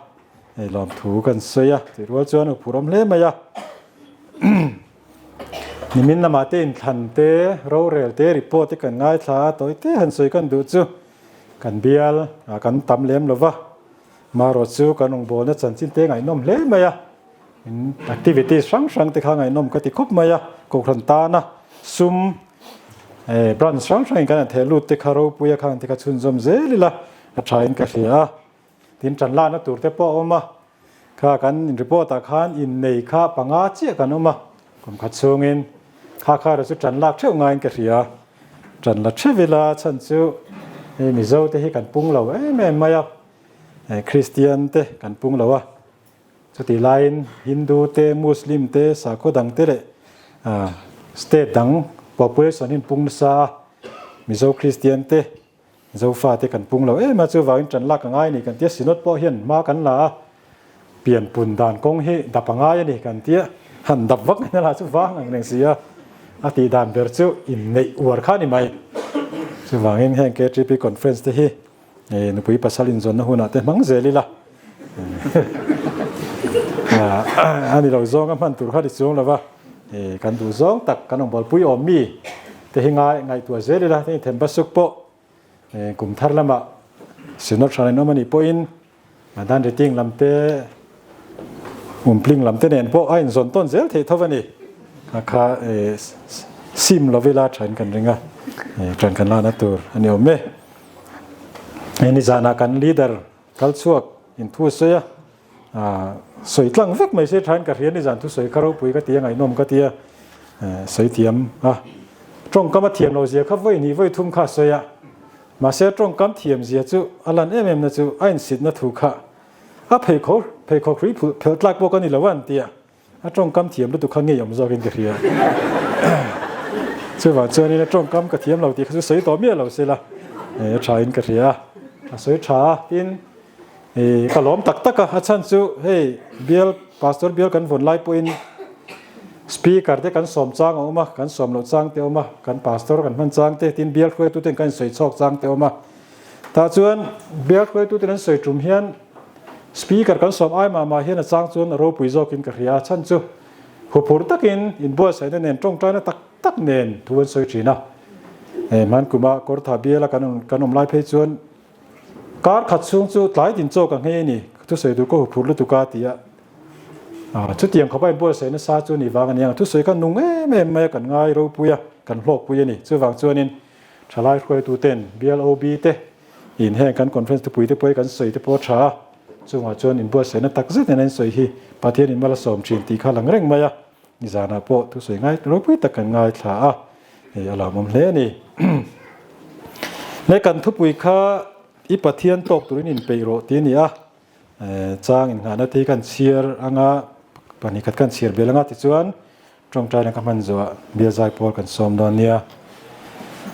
lawmthu kan sawi a, ti rual chuan huphurh awm hle mai a. Nimin lamah te inthlan te, rorel te, report te kan ngaithla a, tawite han sawi kan duh chu, kan bial a kan tam lem lo va, mahse chu kan rawngbawlna chanchin te ngaihnawm hle mai a, activities hrang hrang te kha ngaihnawm ka ti khawp mai a, kohhran tana sum, branch hrang hrangin kan han thehlut te kha, ropui a khang te kha chhunzawm zel ila a ṭha in ka hria a. Tin, ṭanlakna tur te pawh a awm a, kha kan report ah khan innei kha panga chiah kan awm a, kum khat chhungin, kha kha chu ṭanlak theuh ngaiin ka hria, ṭanla theuh ila chhan chu, Mizo te hi kan pung lo em em mai a, Christian te kan pung lo a, chuti laiin Hindu te, Muslim te, sakhaw dang te leh state dang population hin pung nasa a, Mizo Christian te, Zofate kan pung lo em a, chuvangin ṭanlak a ngai ni kan tia, Synod pawh hian hma kan la a, pianpun dan kawng hi dap a ngai a ni kan tia, han dap vak ngai nala chu vang ang reng si a, a tih dan ber chu inneih uar kha ni mai. Chuvangin heng K T P conference te hi nupui pasal inzawnna hunah te hmang zel ila, a ni lo zawnga hman tur kha ti chuang lo va, kan duh zawng tak kan awm bawlpui awm mi te hi ngai, ngaihtuah zel ila, Thembasuk pawh kum thar lamah Synod hran in awm a ni pawhin, Mother Niting lam te, Umpling lam te nen pawh a inzawn tawn zel thei tho a ni. Kha, sim lo ila ṭha in kan ring a, ṭan kan lana tur a ni awm e. Nizana kan leader kal chhuak in thu sawi a, sawi tlang vek mai se ṭha in ka hria, nizan thusawi kha ropui ka tia, ngaihnawm ka tia, sawi tiam a, ṭawngkam a thiam lo zia kha vawi hnih vawi thum kha sawi a, Mase ṭawngkam thiam zia chu a lan em em na chu a insitna thu kha, a phei kho, phei kho hrui pheltlâk pawh ka ni lo an tia, a ṭawngkam thiam lutuk kha ngei um zawk in ka hria. Chuvang chuan in a ṭawngkam ka thiam lo ti kha chu sawi tawh miah lo sela, a ṭha in ka hria a, a sawi ṭha a, tin, ka lawm tak tak a, a chhan chu hei, bial, pastor bial kan vawn lai pawhin speaker te kan sawm châng a um a, kan sawm loh châng te a um a, kan pastor kan hman châng te, tin bial hruaituten kan insawi chawk châng te a um a. Tah chuan bial hruaituten an sawi tum hian speaker kan sawm ai ma ma hian a châng chuan a ropui zawk in ka hria a, chhan chu huphur takin inbuatsaihna nen, ṭawngṭaina tak tak nen thu an sawi ṭhin a. Hman kuma Kawrtha biala kan awm lai phei chuan kar khat chhung chu tlai tin chawk a nghei a ni, thusawi tur ka huphur lutuk a ti a. Chutiang khawpa inbuatsaihna sa chu ni vang a ni ang, thusawi kha nung em em mai a, kan ngai ropui a, kan hlawkpui a ni. Chuvang chuanin ṭhalai hruaituten bial O B te in heng kan conference thupui te pawh kan sawi te pawh ṭha a, chungah chuan inbuatsaihna tak zet in an sawi hi Pathian in mal a sawm ṭhin tih kha lang reng mai a. Nizana pawh thusawi ngai ropui tak kan ngaithla a, a lawmawm hle a ni. Le kan thupui kha, I Pathian tawk turin inpeih rawh ti a ni a. Châng innghahna te hi kan chhiar anga, pahni khat kan chhiar bel anga tichuan ṭawngṭaina ka hman zawh a, bial zai pawl kan sawm dawn nia.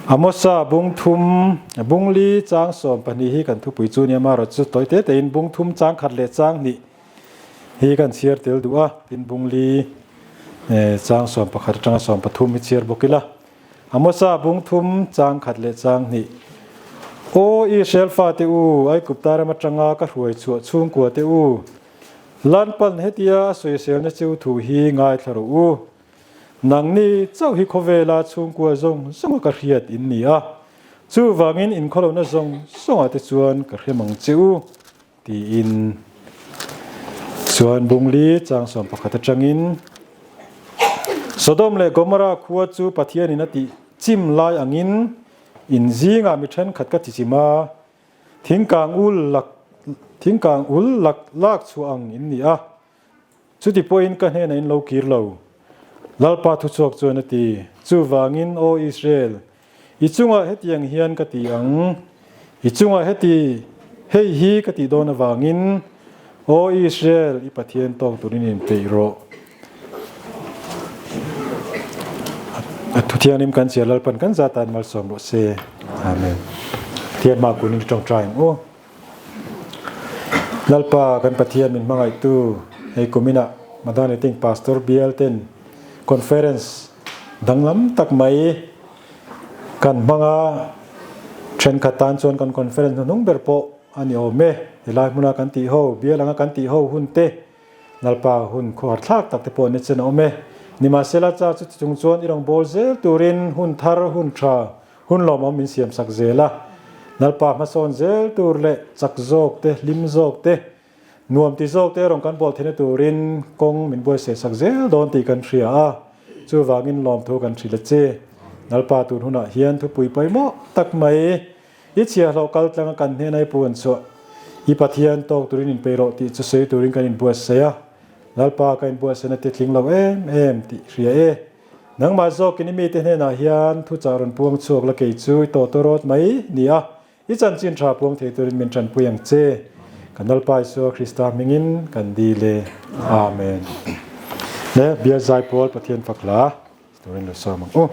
Amosa bung thum, bung li châng sawm pahni hi kan thupui chu nia, amaherawhchu tawi te te in bung thum châng khat leh châng hnih hi kan chhiar tel duh a, tin bung li châng sawm pakhat aṭanga sawm pathum hi chhiar bawk ila. Amosa bung thum châng khat leh châng hnih. Aw Israel fate u, Aigupta ram aṭanga ka hruai chhuah chhungkuate u, Lalpa'n hetia a sawiselna cheu thu hi ngaithla rawh u. Nangni chauh hi khawvela chhungkua zawng zawng ah ka hriat in ni a, chuvangin inkhaw lona zawng zawng ah te chuan ka hre mang che u, tiin. Chuan bung li châng sawm pakhat aṭangin, Sodom leh Gomorra khua chu Pathian in a tih chim lai angin, in zingah mi ṭhenkhat ka tichim a, thingkâng ul lak, thingkâng ul lak lâk chhuah ang in ni a, chuti pawhin ka hnenah in lo kîr lo, Lalpa thu chhuak chuan a ti. Chuvangin, aw Israel, i chungah hetiang hian ka ti ang, i chungah heti, hei hi ka tih dawn avangin, aw Israel, i Pathian tawk turin inpeih rawh. A thu thianghlim kan chhiar Lalpa'n kan zat tan malsawm rawh se. Amen. Pathian hmaah kunin ṭawngṭai ang u. Lalpa kan Pathian, min hmangaihtu, hei kum inah Madani Ting Pastor bial ten conference danglam tak mai kan hmang a, ṭhenkhat tan chuan kan conference hnuhnung ber pawh a ni awm e. Helai hmuna kan tih ho, bial anga kan tih ho hun te, Lalpa hun khawhar thlak tak te pawh ni chen a awm e. Nimahsela, chuti chung chuan i rawngbâwl zel turin hun thar, hun ṭha, hun lawmawm min siamsak zel a, Lalpa hmasawn zel tur leh chak zawk te, hlim zawk te, nuam ti zawk te rawng kan bawl theina turin kawng min buaisehsak zel dawn tih kan hria a, chuvangin lawmthu kan hril a che. Lalpa, tun hunah hian thupui poimawh tak mai i chhiahhlawh kal tlanga kan hnena i puan chhuah, i Pathian tawk turin inpeih rawh tih chu sawi turin kan inbuatsaih a, Lalpa, ka inbuatsaihna te tling lo em em tih hria e. Nangmah zawkin i mite hnenah hian thuchah rawn puang chhuak la kei chu i tawtawrawt mai ni a, i chanchin ṭha puang thei turin min ṭanpui ang che. Kan Lalpa Isua Krista hmingin kan dil e. Amen. Le, bial zai pawl, Pathian fak la turin lo sawm ang u.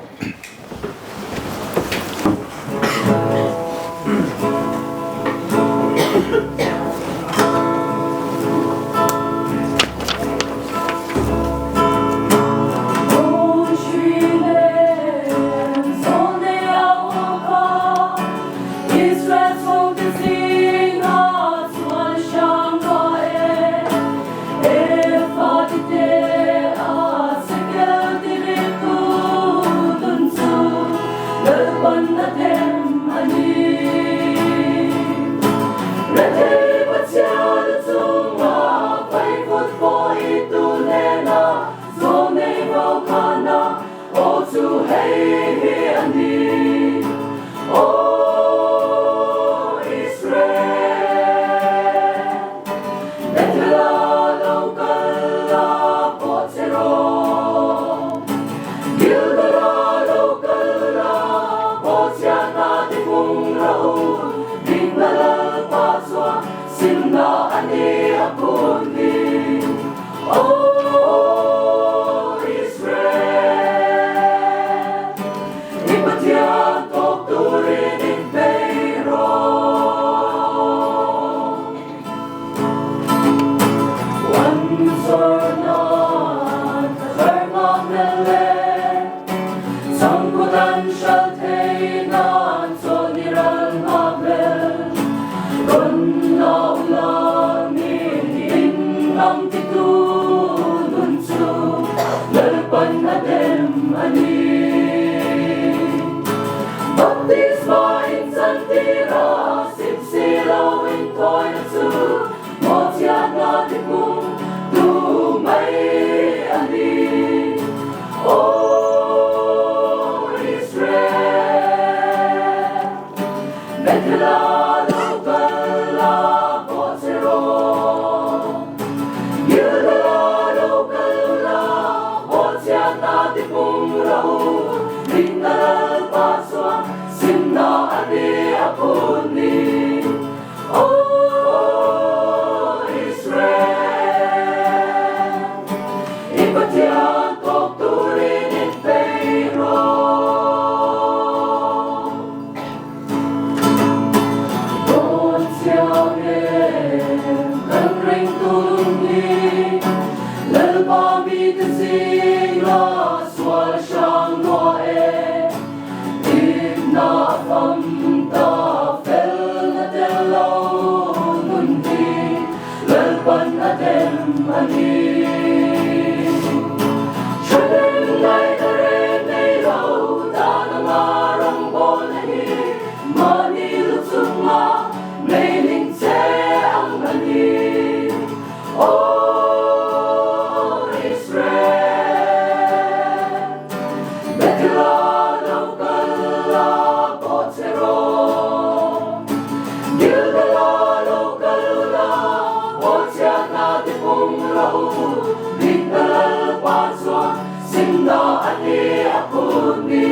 Ringna Lalpa chuan simna a ti a pun ni.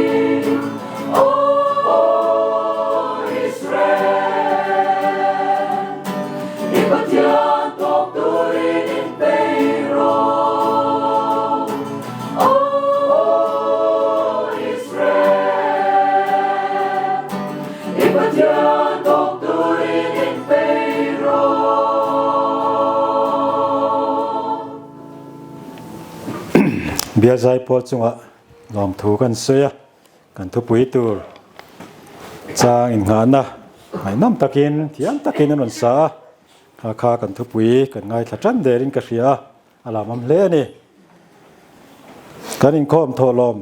O Israel, i Pathian tawk turin in pei rawh. O Israel, i Pathian tawk turin in pei rawh. Bial zai pawl chungah lawmthu kan sawi a, kan thupui tur chang in ngana ngaihnawm takin, thiam takin an rawn sa a, kha kha kan thupui kan ngaithla ṭan derin ka hria a, a lamam hle a ni. Kan inkhawm thawhlawm,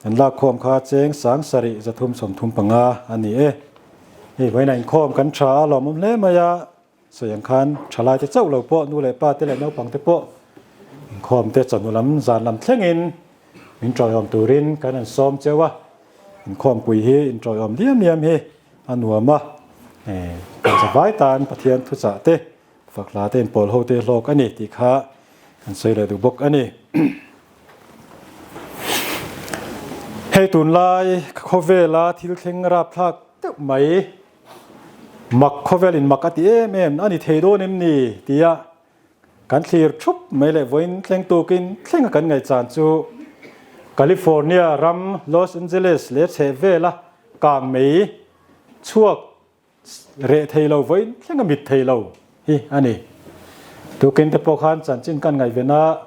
kan lak khawm kha cheng sang sarih za thum sawm thum panga a ni e. Hei vawiin a inkhawm kan ṭha a, lawmum hle mai a, sawi ang khan ṭhalaite chauh lo pawh, nu leh pate leh naupangte pawh inkhawmte chawhnu lam zan lam thlengin min ṭawihawm turin kan han sawm cheu a, inkhawmpui hi inṭawihawm liam liam hi a nuam a, kan zavai tan Pathian thuchahte, faklate, inpawlhote hlawk a ni tih kha kan sawi leh duh bawk a ni. Hei tunlai khawvela thil thleng rapthlak deuh mai, mak khawvel in mak a ti em em a ni thei dawn em ni tia kan thlir thup mai leh vawiin thleng tukin thlenga kan ngaihchan chu California ram Los Angeles le chheh vela kangmei chhuak reh theilo, vawiin thlenga mit theilo hi a ni. Tukin te pawh khan chanchin kan ngaihven a,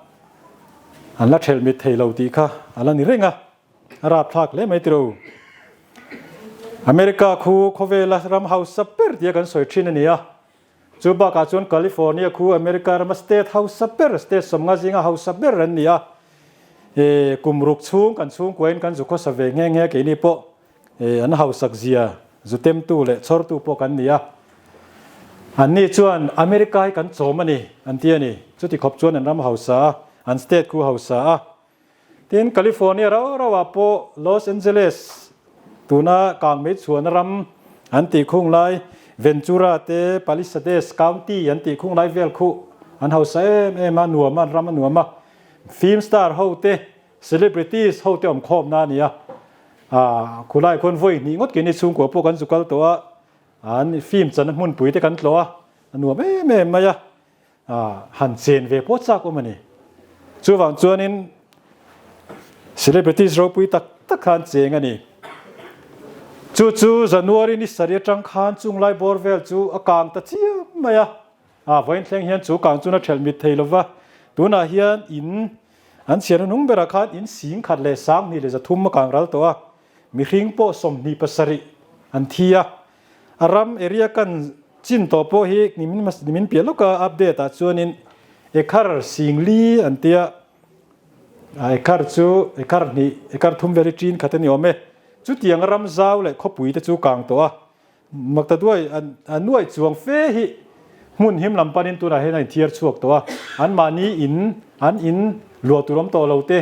an la thelh mit theilo tih kha a la ni reng a, a rapthlak hle mai tiraw. America khu khawvela ram hausa ber tia kan sawi ṭhin a ni a. Chu bakah chuan California khu America rama state hausa ber, state sawmnga zinga hausa ber an ni a. Kum ruk chhung kan chhungkuain kan zu khawsa ve nghe nghe keini pawh, an hausak zia zu temtu leh chhawrtu pawh kan ni a. Anni chuan America hi kan chawm a ni an ti a ni. Chuti khawp chuan an ram hausa a, an state khu hausa a. Tin, California rau rau ah pawh Los Angeles, tuna kangmei chhuahna ram an tih khung lai, Ventura te, Palisades County an tih khung lai vel khu an hausa em em a, nuam a, an ram a nuam a. Film star ho te, celebrities ho te awm khawmna a ni a. Khulai khuan vawi hnih ngawt keini chhungkua pawh kan zu kal tawh a, an film channa hmunpui te kan tlawh a, a nuam em em mai a. Han chen ve pawh chak awm a ni. Chuvang chuanin celebrities ropui tak tak khan cheng a ni. Chu chu January ni sari aṭang khan chung lai bawr vel chu a kang ta chiam mai a. Vawiin thleng hian chu kang chuan a thelh mit thei lo va. Tunah hian in an chhiar hnuhnung berah khan in sing khat leh sang hnih leh za thum a kang ral tawh a. Mihring pawh sawmhnih pasarih an thi a. A ram area kan chin tawh pawh hi nimin, nimin piah lawka update ah chuanin acre singli an tia, acre chu, acre hnih, acre thum vel hi ṭin khat a ni awm e. Chutianga ram zau leh khawpui te chu kang tawh a. Maktaduai a nuai chuang fe hi hmun him lam panin tunah hian a inthiar chhuak tawh a. Anmahni in, an in luah tur awm tawh lo te,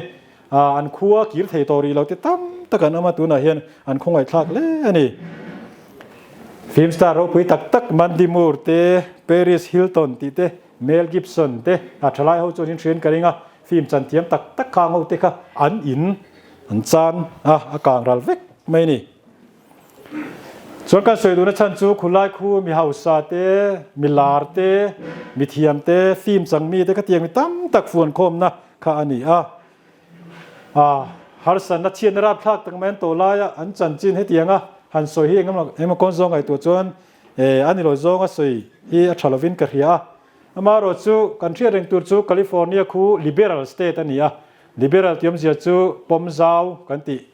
an khua kir thei tawh rih lo te tam tak an awm a, tunah hian an khawngaihthlak hle a ni. Film star ropui tak tak Mandy Moore te, Paris Hilton tih te, Mel Gibson te, a ṭhalai ho chuan in hriat ka ring a, film chan thiam tak tak khang ho te kha an in, an chan a, a kang ral vek mai ni. Chuan kan sawi duhna chhan chu khulai khu mi hausa te, mi lar te, mi thiam te, film chang mi te khatiang mi tam tak fuan khawmna kha a ni a. Harsatna chhiatna rapthlak tak mai an tawh lai a, an chanchin hetianga han sawi hi engemaw, engemaw kawn zawng ngaihtuah chuan, a ni lo zawnga sawi hi a ṭha lovin ka hria a. Amaherawhchu kan hriat reng tur chu California khu liberal state a ni a. Liberal ti awmzia chu pawm zau kan tih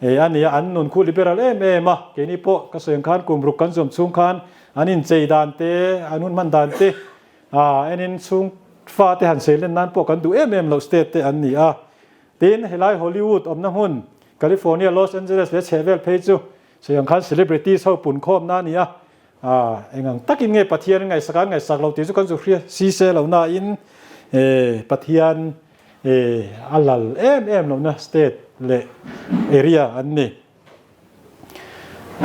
a ni a, an nun khu liberal em em a. Keini pawh ka sawi ang khan kum ruk kan zawm chhung khan an inchei dan te, an hun hman dan te, enin chhung fate han seilen nan pawh kan duh em em loh state te an ni a. Tin, helai Hollywood awmna hmun, California, Los Angeles leh chheh vel phei chu sawi ang khan celebrities ho punkhawmna a ni a. Engang takin nge Pathian in ngaihsak a, ngaihsak lo tih chu kan zu hria si se lo nain, Pathian a lal em em lohna state leh area an ni.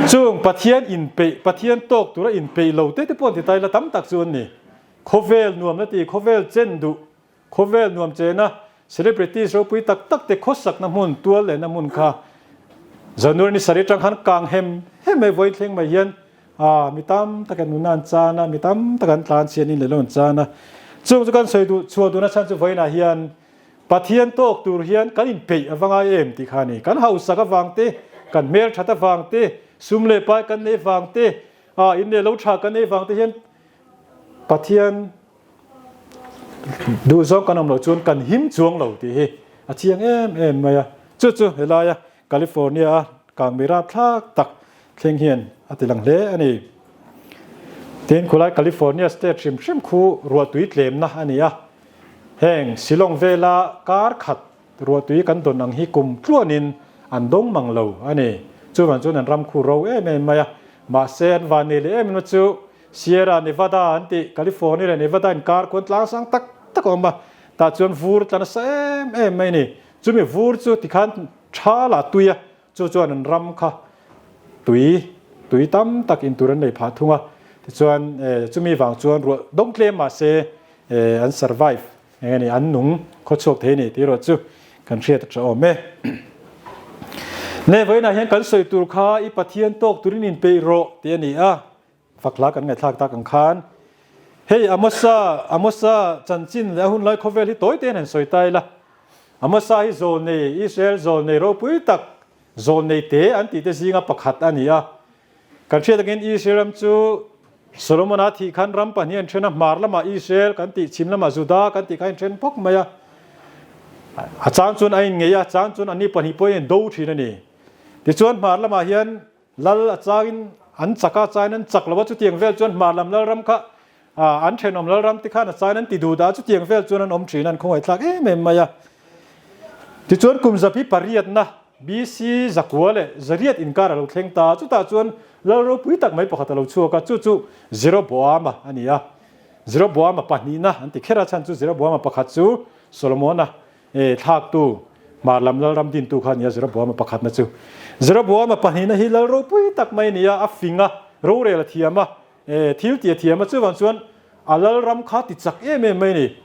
Chung Pathian inpeih, Pathian tawk tura inpeih lo te te pawh ti tai la tam tak chu an ni. Khawvel nuamna ti, khawvel chen duh, Khawvel nuam chena, celebrities ropui tak takte khawsakna hmun, tual lenna hmun kha January ni sari chang khan kâng hem hem mai, voi thleng mai hian, a, mi tam tak an nunna an chân a, mi tam tak an tlan chian in le lo an chân a. Chung chu kan sawi duh, chhuah duhna chhan chu vawiin ah hian Pathian tawk tur hian kan inpeih a va ngai em tih kha ni. Kan hausak avang te, kan hmel ṭhat avang te, sum le pai kan nei vang te, a, in le lo ṭha kan nei vang te hian Pathian duh zawng kan awm lo chuan kan him chuang lo tih hi a chiang em em mai a. Chu chu helai a California a kang mi rapthlak tak thleng hian a ti lang hle a ni. Tin, khulai California state hrim hrim khu ruahtui tlemna a ni a. Heng Shillong vela kar khat ruahtui kan don ang hi kum tluanin an dong mang lo a ni. Chuvang chuan an ram khu ro em em mai a. Mahse, an vannei leh em em chu Sierra Nevada an tih, California leh Nevada inkar khuan tlang sang tak tak a awm a, tah chuan vur tla nasa em em mai ni. Chumi vur chu tikhan ṭha la tui a, chu chuan an ram kha tui, tui tam tak in tur an nei phah thung a. Tichuan, eh, chumi vang chuan ruah dong tlem mah se, eh, an survive, eng nge ni, an nung khaw chhuak thei ni tih ruat chu kan hriat a ṭha awm e. Le vawiin ah hian kan sawi tur kha, I Pathian tawk turin inpeih rawh tih a ni a. Fak hla kan ngaithlak tak ang khan, hei, Amosa, Amosa chanchin leh a hun lai khawvel hi tawi tein han sawi ta ila. Amosa hi zawlnei, Israel zawlnei ropui tak, zawlneite an tihte zinga pakhat a ni a. Kan hriat takin Israel ram chu Solomon a thih khan ram pahnih a inṭhen a, hmar lamah Israel kan tih, chhim lamah Juda kan tih kha inṭhen bawk mai a. A chang chuan a inngei a, a chang chuan anni pahnih pawh a indo ṭhin a ni. Tichuan hmar lamah hian lal a changin an chak a, a changin an chak lo a, chutiang vel chuan hmar lam lalram kha, a, an ṭhenawm lalram te khan a changin an tiduda a, chutiang vel chuan an awm ṭhin, an khawngaihthlak em em mai a. Tichuan kum za pi pariatna, B C zakua leh zariat inkar a lo thleng ta, chutah chuan lal ropui tak mai pakhat a lo chhuak a, chu chu Jeroboama a ni a. Jeroboama pahnihna an ti kher a, chhan chu Jeroboama pakhat chu Solomona, eh, thlaktu, hmar lam lalram dintu kha a ni a, Jeroboama pakhatna chu. Jeroboama pahnihna hi lal ropui tak mai a ni a, a fing a, rorel a thiam a, eh, thil ti a thiam a, chuvang chuan a lalram kha tichak em em mai a ni.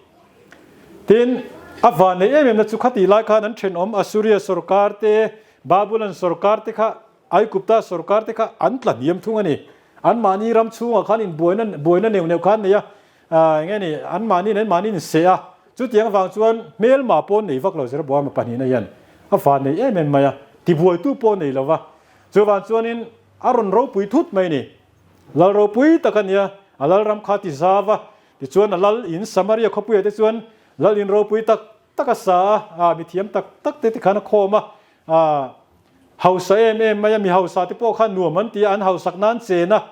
Tin, a vannei em emna chu khati lai khan an ṭhenawm Assyria sorkar te, Babylon sorkar te kha, Aigupta sorkar te kha an tla hniam thung a ni. Anmahni ram chhungah khan inbuaina, buaina neu neu khan nei a, a, eng nge ni, anmahni, anmahni inseh a. Chutiang vang chuan hmelma pawh nei vak lo Jeroboama pahnihna hian. A vannei em em mai a, tibuaitu pawh nei lo va. Chuvang chuanin a rawn ropui thut mai a ni. Lal ropui tak a ni a, a lalram kha ti zau va. Tichuan a lal in Samaria khawpuia te chuan lal in ropui tak tak a sa a, a, mithiam tak tak te te khan a khawm a, a, hausa em em mai a, mi hausa te pawh khan nuam an ti a, an hausak nan chen a,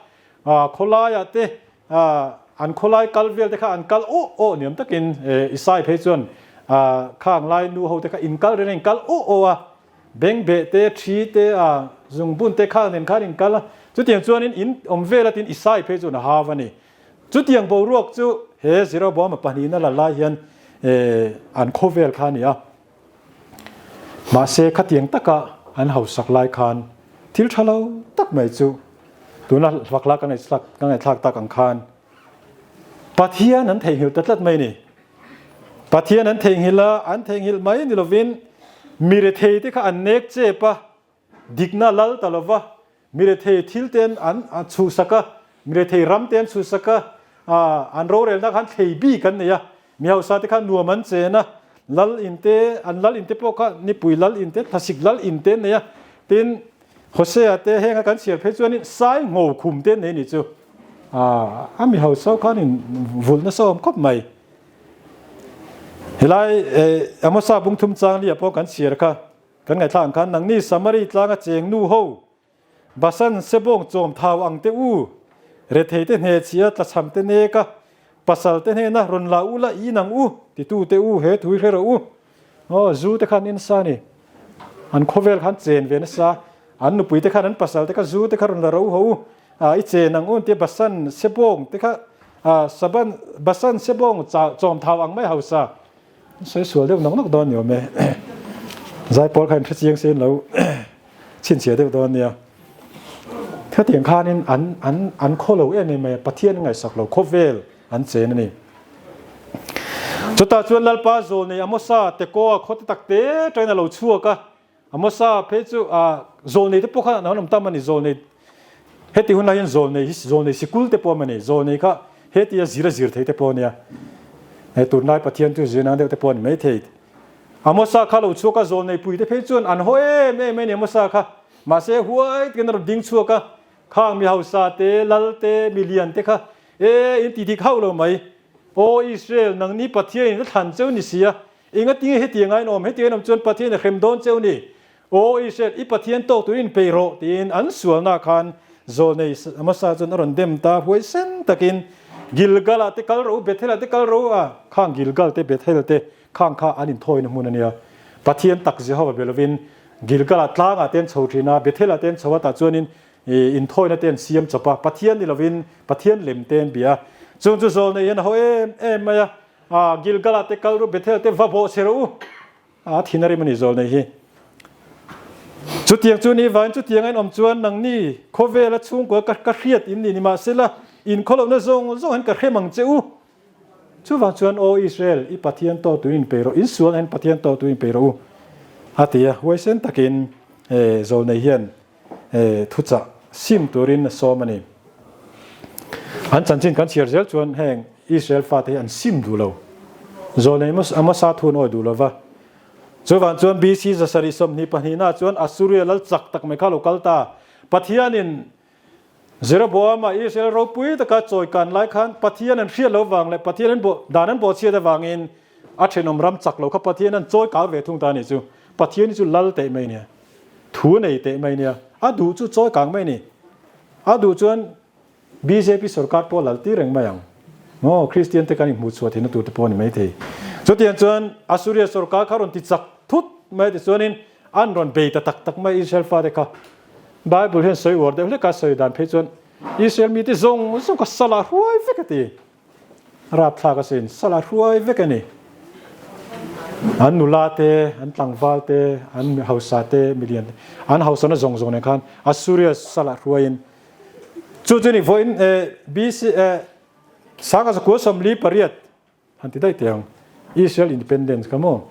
a, khawlai ah te, a, an khawlai kal vel te kha an kal aw aw niam takin, eh, Isai phei chuan, a, khang lai nu ho te kha inkal ren inkal aw aw a, bengbeh te, thi te, a, zungbun te khang nen khan inkal a. Chutiang chuan in, in awm vel a tin Isai phei chuan a hau a ni. Chutiang boruak chu he Jeroboama pahnihna lal lai hian, eh, an khawvel kha a ni a. Mahse, khatiang taka an hausak lai khan thil ṭha lo tak mai chu tuna vak hla ka ngaithlak, ka ngaithlak tak ang khan Pathian an theinghil ta tlat mai ni. Pathian an theinghil a, an theinghil mai ni lovin mi rethei te kha an nek chep a, dikna lal ta lo va, mi rethei thil ten an, an chhusak a, mi rethei ram ten chhusak a, a, an rorelna khan thei bik an nei a, mi hausa te khan nuam an chen a, lal in te, an lal in te pawh kha nipui lal in te, thlasik lal in te an nei a, tin Hosea te henga kan chhiar phei chuan in sai ngo khum te an nei ni chu, a, a mi hausa khan in vulna sawm khawp mai. Helai, eh, Amosa bung thum chang li a pawh kan chhiar kha, kan ngaithlak ang khan, Nangni Samari tlanga chengnu ho, Basan sebawng chawm thau ang te u, rethei te hne chia tlachham te nek a, pasal te hnena rawn la u la i nang u, titu te u, he thu hi hre rawh u. Aw, zu te khan in sa ni. An khawvel khan chen ve nasa. An nupui te khan an pasal te kha zu te kha rawn la rawh u ho u. A, i chen ang u, tia Basan sebawng te kha, a, Saban, Basan sebawng cha, chawm thau ang mai hausa. Sawi sual deuh nawk nawk dawn ni awm e. Zaipawl khan hre chiang se in lo. Chhinchhiah deuh dawn nia. Khatiang khan in an, an, an khaw lo em em mai, Pathian ngaihsak lo khawvel an chen a ni. Tuta chuan Lalpa zawlnei Amosa Tekoa khawte takte aṭangin a lo chhuak a. Amosa phei chu, a, zawlneite pawh kha an um tam a ni, zawlnei. Heti hun lai hian zawlnei, zawlnei sikulte pawh a ni, zawlnei kha heti a zir a zir theite pawh a nia. E, tunlai Pathian thu zir nang deuhte pawh a ni mai thei. Amosa kha lo chhuak a, zawlnei puite phei chuan an haw em em mai ni Amosa kha. Mahse, huai takin a rawn ding chhuak a, khang mi hausate, lalte, miliante kha, e, in ti dik hauh lo mai. Aw Israel, nangni Pathian in a thlan cheu ni si a, engatinge hetiang a in awm, hetiang a in awm chuan Pathian a hrem dawn cheu ni. Aw Israel, i Pathian tawk turin inpeih rawh, tiin an sualna khan zawlnei Amosa chuan a rawn dem ta, huaisen takin, Gilgal-ah te kal ro, Bethel-ah te kal ro a, khang Gilgal te, Bethel te, khang kha an inthawina hmun a nia. Pathian tak Jehova be lovin, Gilgal-ah tlangah te an chho ṭhin a, Bethel-ah te an chho a, tah chuanin, i, inthawina te an siam chawp a, Pathian ni lovin, Pathian lem te an bia. Chung chu zawlnei hian a haw em em mai a, a, Gilgal-ah te kal ru, Bethel te va bawhchhe ro u. A thin a rim a ni zawlnei hi. Chutiang chu ni vangin, chutiang a in awm chuan nangni khawvela chhungkua ka, ka hriat in ni, ni mah sela, in khawlohna zawng zawng hian ka hrem ang che u. Chuvang chuan, Aw Israel, i Pathian tawk turin inpeih rawh, in sualna hian Pathian tawk turin inpeih rawh u, a ti a. Huaisen takin, e, zawlnei hian, e, thuchah sim turin a sawm a ni. An chanchin kan chhiar zel chuan heng Israel fate hi an sim duh lo. Zawlnei Amos-, Amosa thu an awi duh lo va. Chuvang chuan B C zasarih sawmhnih pahnihna chuan Assuria lal chak tak mai kha lo kal ta. Pathianin Jeroboam-a Israel ropui taka chawikan lai khan Pathian an hriat lo vang leh Pathian an baw-, dan an bawhchhiat avangin a ṭhenawm ram chak lo kha Pathian an chawikâng ve thung ta ni chu. Pathian hi chu lal teh mai nia. Thu nei teh mai nia. A duh chu chawikâng mai ni. A duh chuan B J P sorkar pawh laltir reng mai ang. Maw, Kristiante kan inhmuchhuah theihna turte pawh ni mai thei. Chutiang chuan Assuria sorkar kha rawn tichak thut mai ti chuanin an rawn bei ta tak tak mai Israel fate kha. Bible hian sawi uar deuh hlek a, sawi dan phei chuan Israel mite zawng zawng kha sala hruai vek a ti. Rapthlak a sawiin sala hruai vek a ni. An nulate, an tlangvalte, an hausate, milian, an hausana zawng zawng nen khan Assuria sala hruaiin. Chu chu ni vawiin, eh, B C, eh, sanga zakua sawmli pariat han ti daih teh ang. Israel independence kha maw,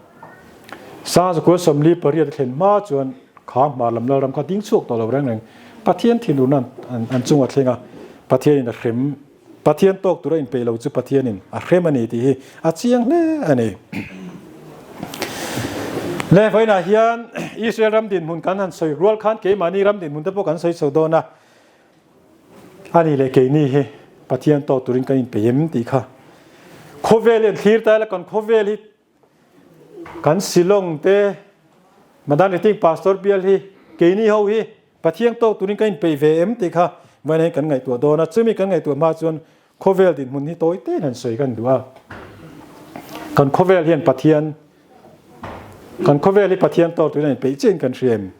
sanga zakua sawmli pariat a thlen hma chuan kha Hmar lam lalram kha ding chhuak tawh lo reng reng. Pathian thinurna an, an chunga thleng a, Pathianin a hrem, Pathian tawk tura inpeih lo chu Pathianin a hrem a ni tih hi a chiang hle a ni. Le vawiinah hian Israel ram dinhmun kan han sawi rual khan keimahni ram dinhmun te pawh kan sawi chho dawn a. A ni leh keini hi Pathian tawk turin kan inpeih em tih kha. Khawvel hi an thlir ta ila, kan khawvel hi, kan Shillong te, Madan Riting Pastor bial hi, keini ho hi Pathian tawk turin kan inpeih ve em tih kha vawiinah kan ngaihtuah dawn a. Chumi kan ngaihtuah hma chuan khawvel dinhmun hi tawitein han sawi kan duh a. Kan khawvel hian Pathian, kan khawvel hi Pathian tawk turin a inpeih chiahin kan hria em?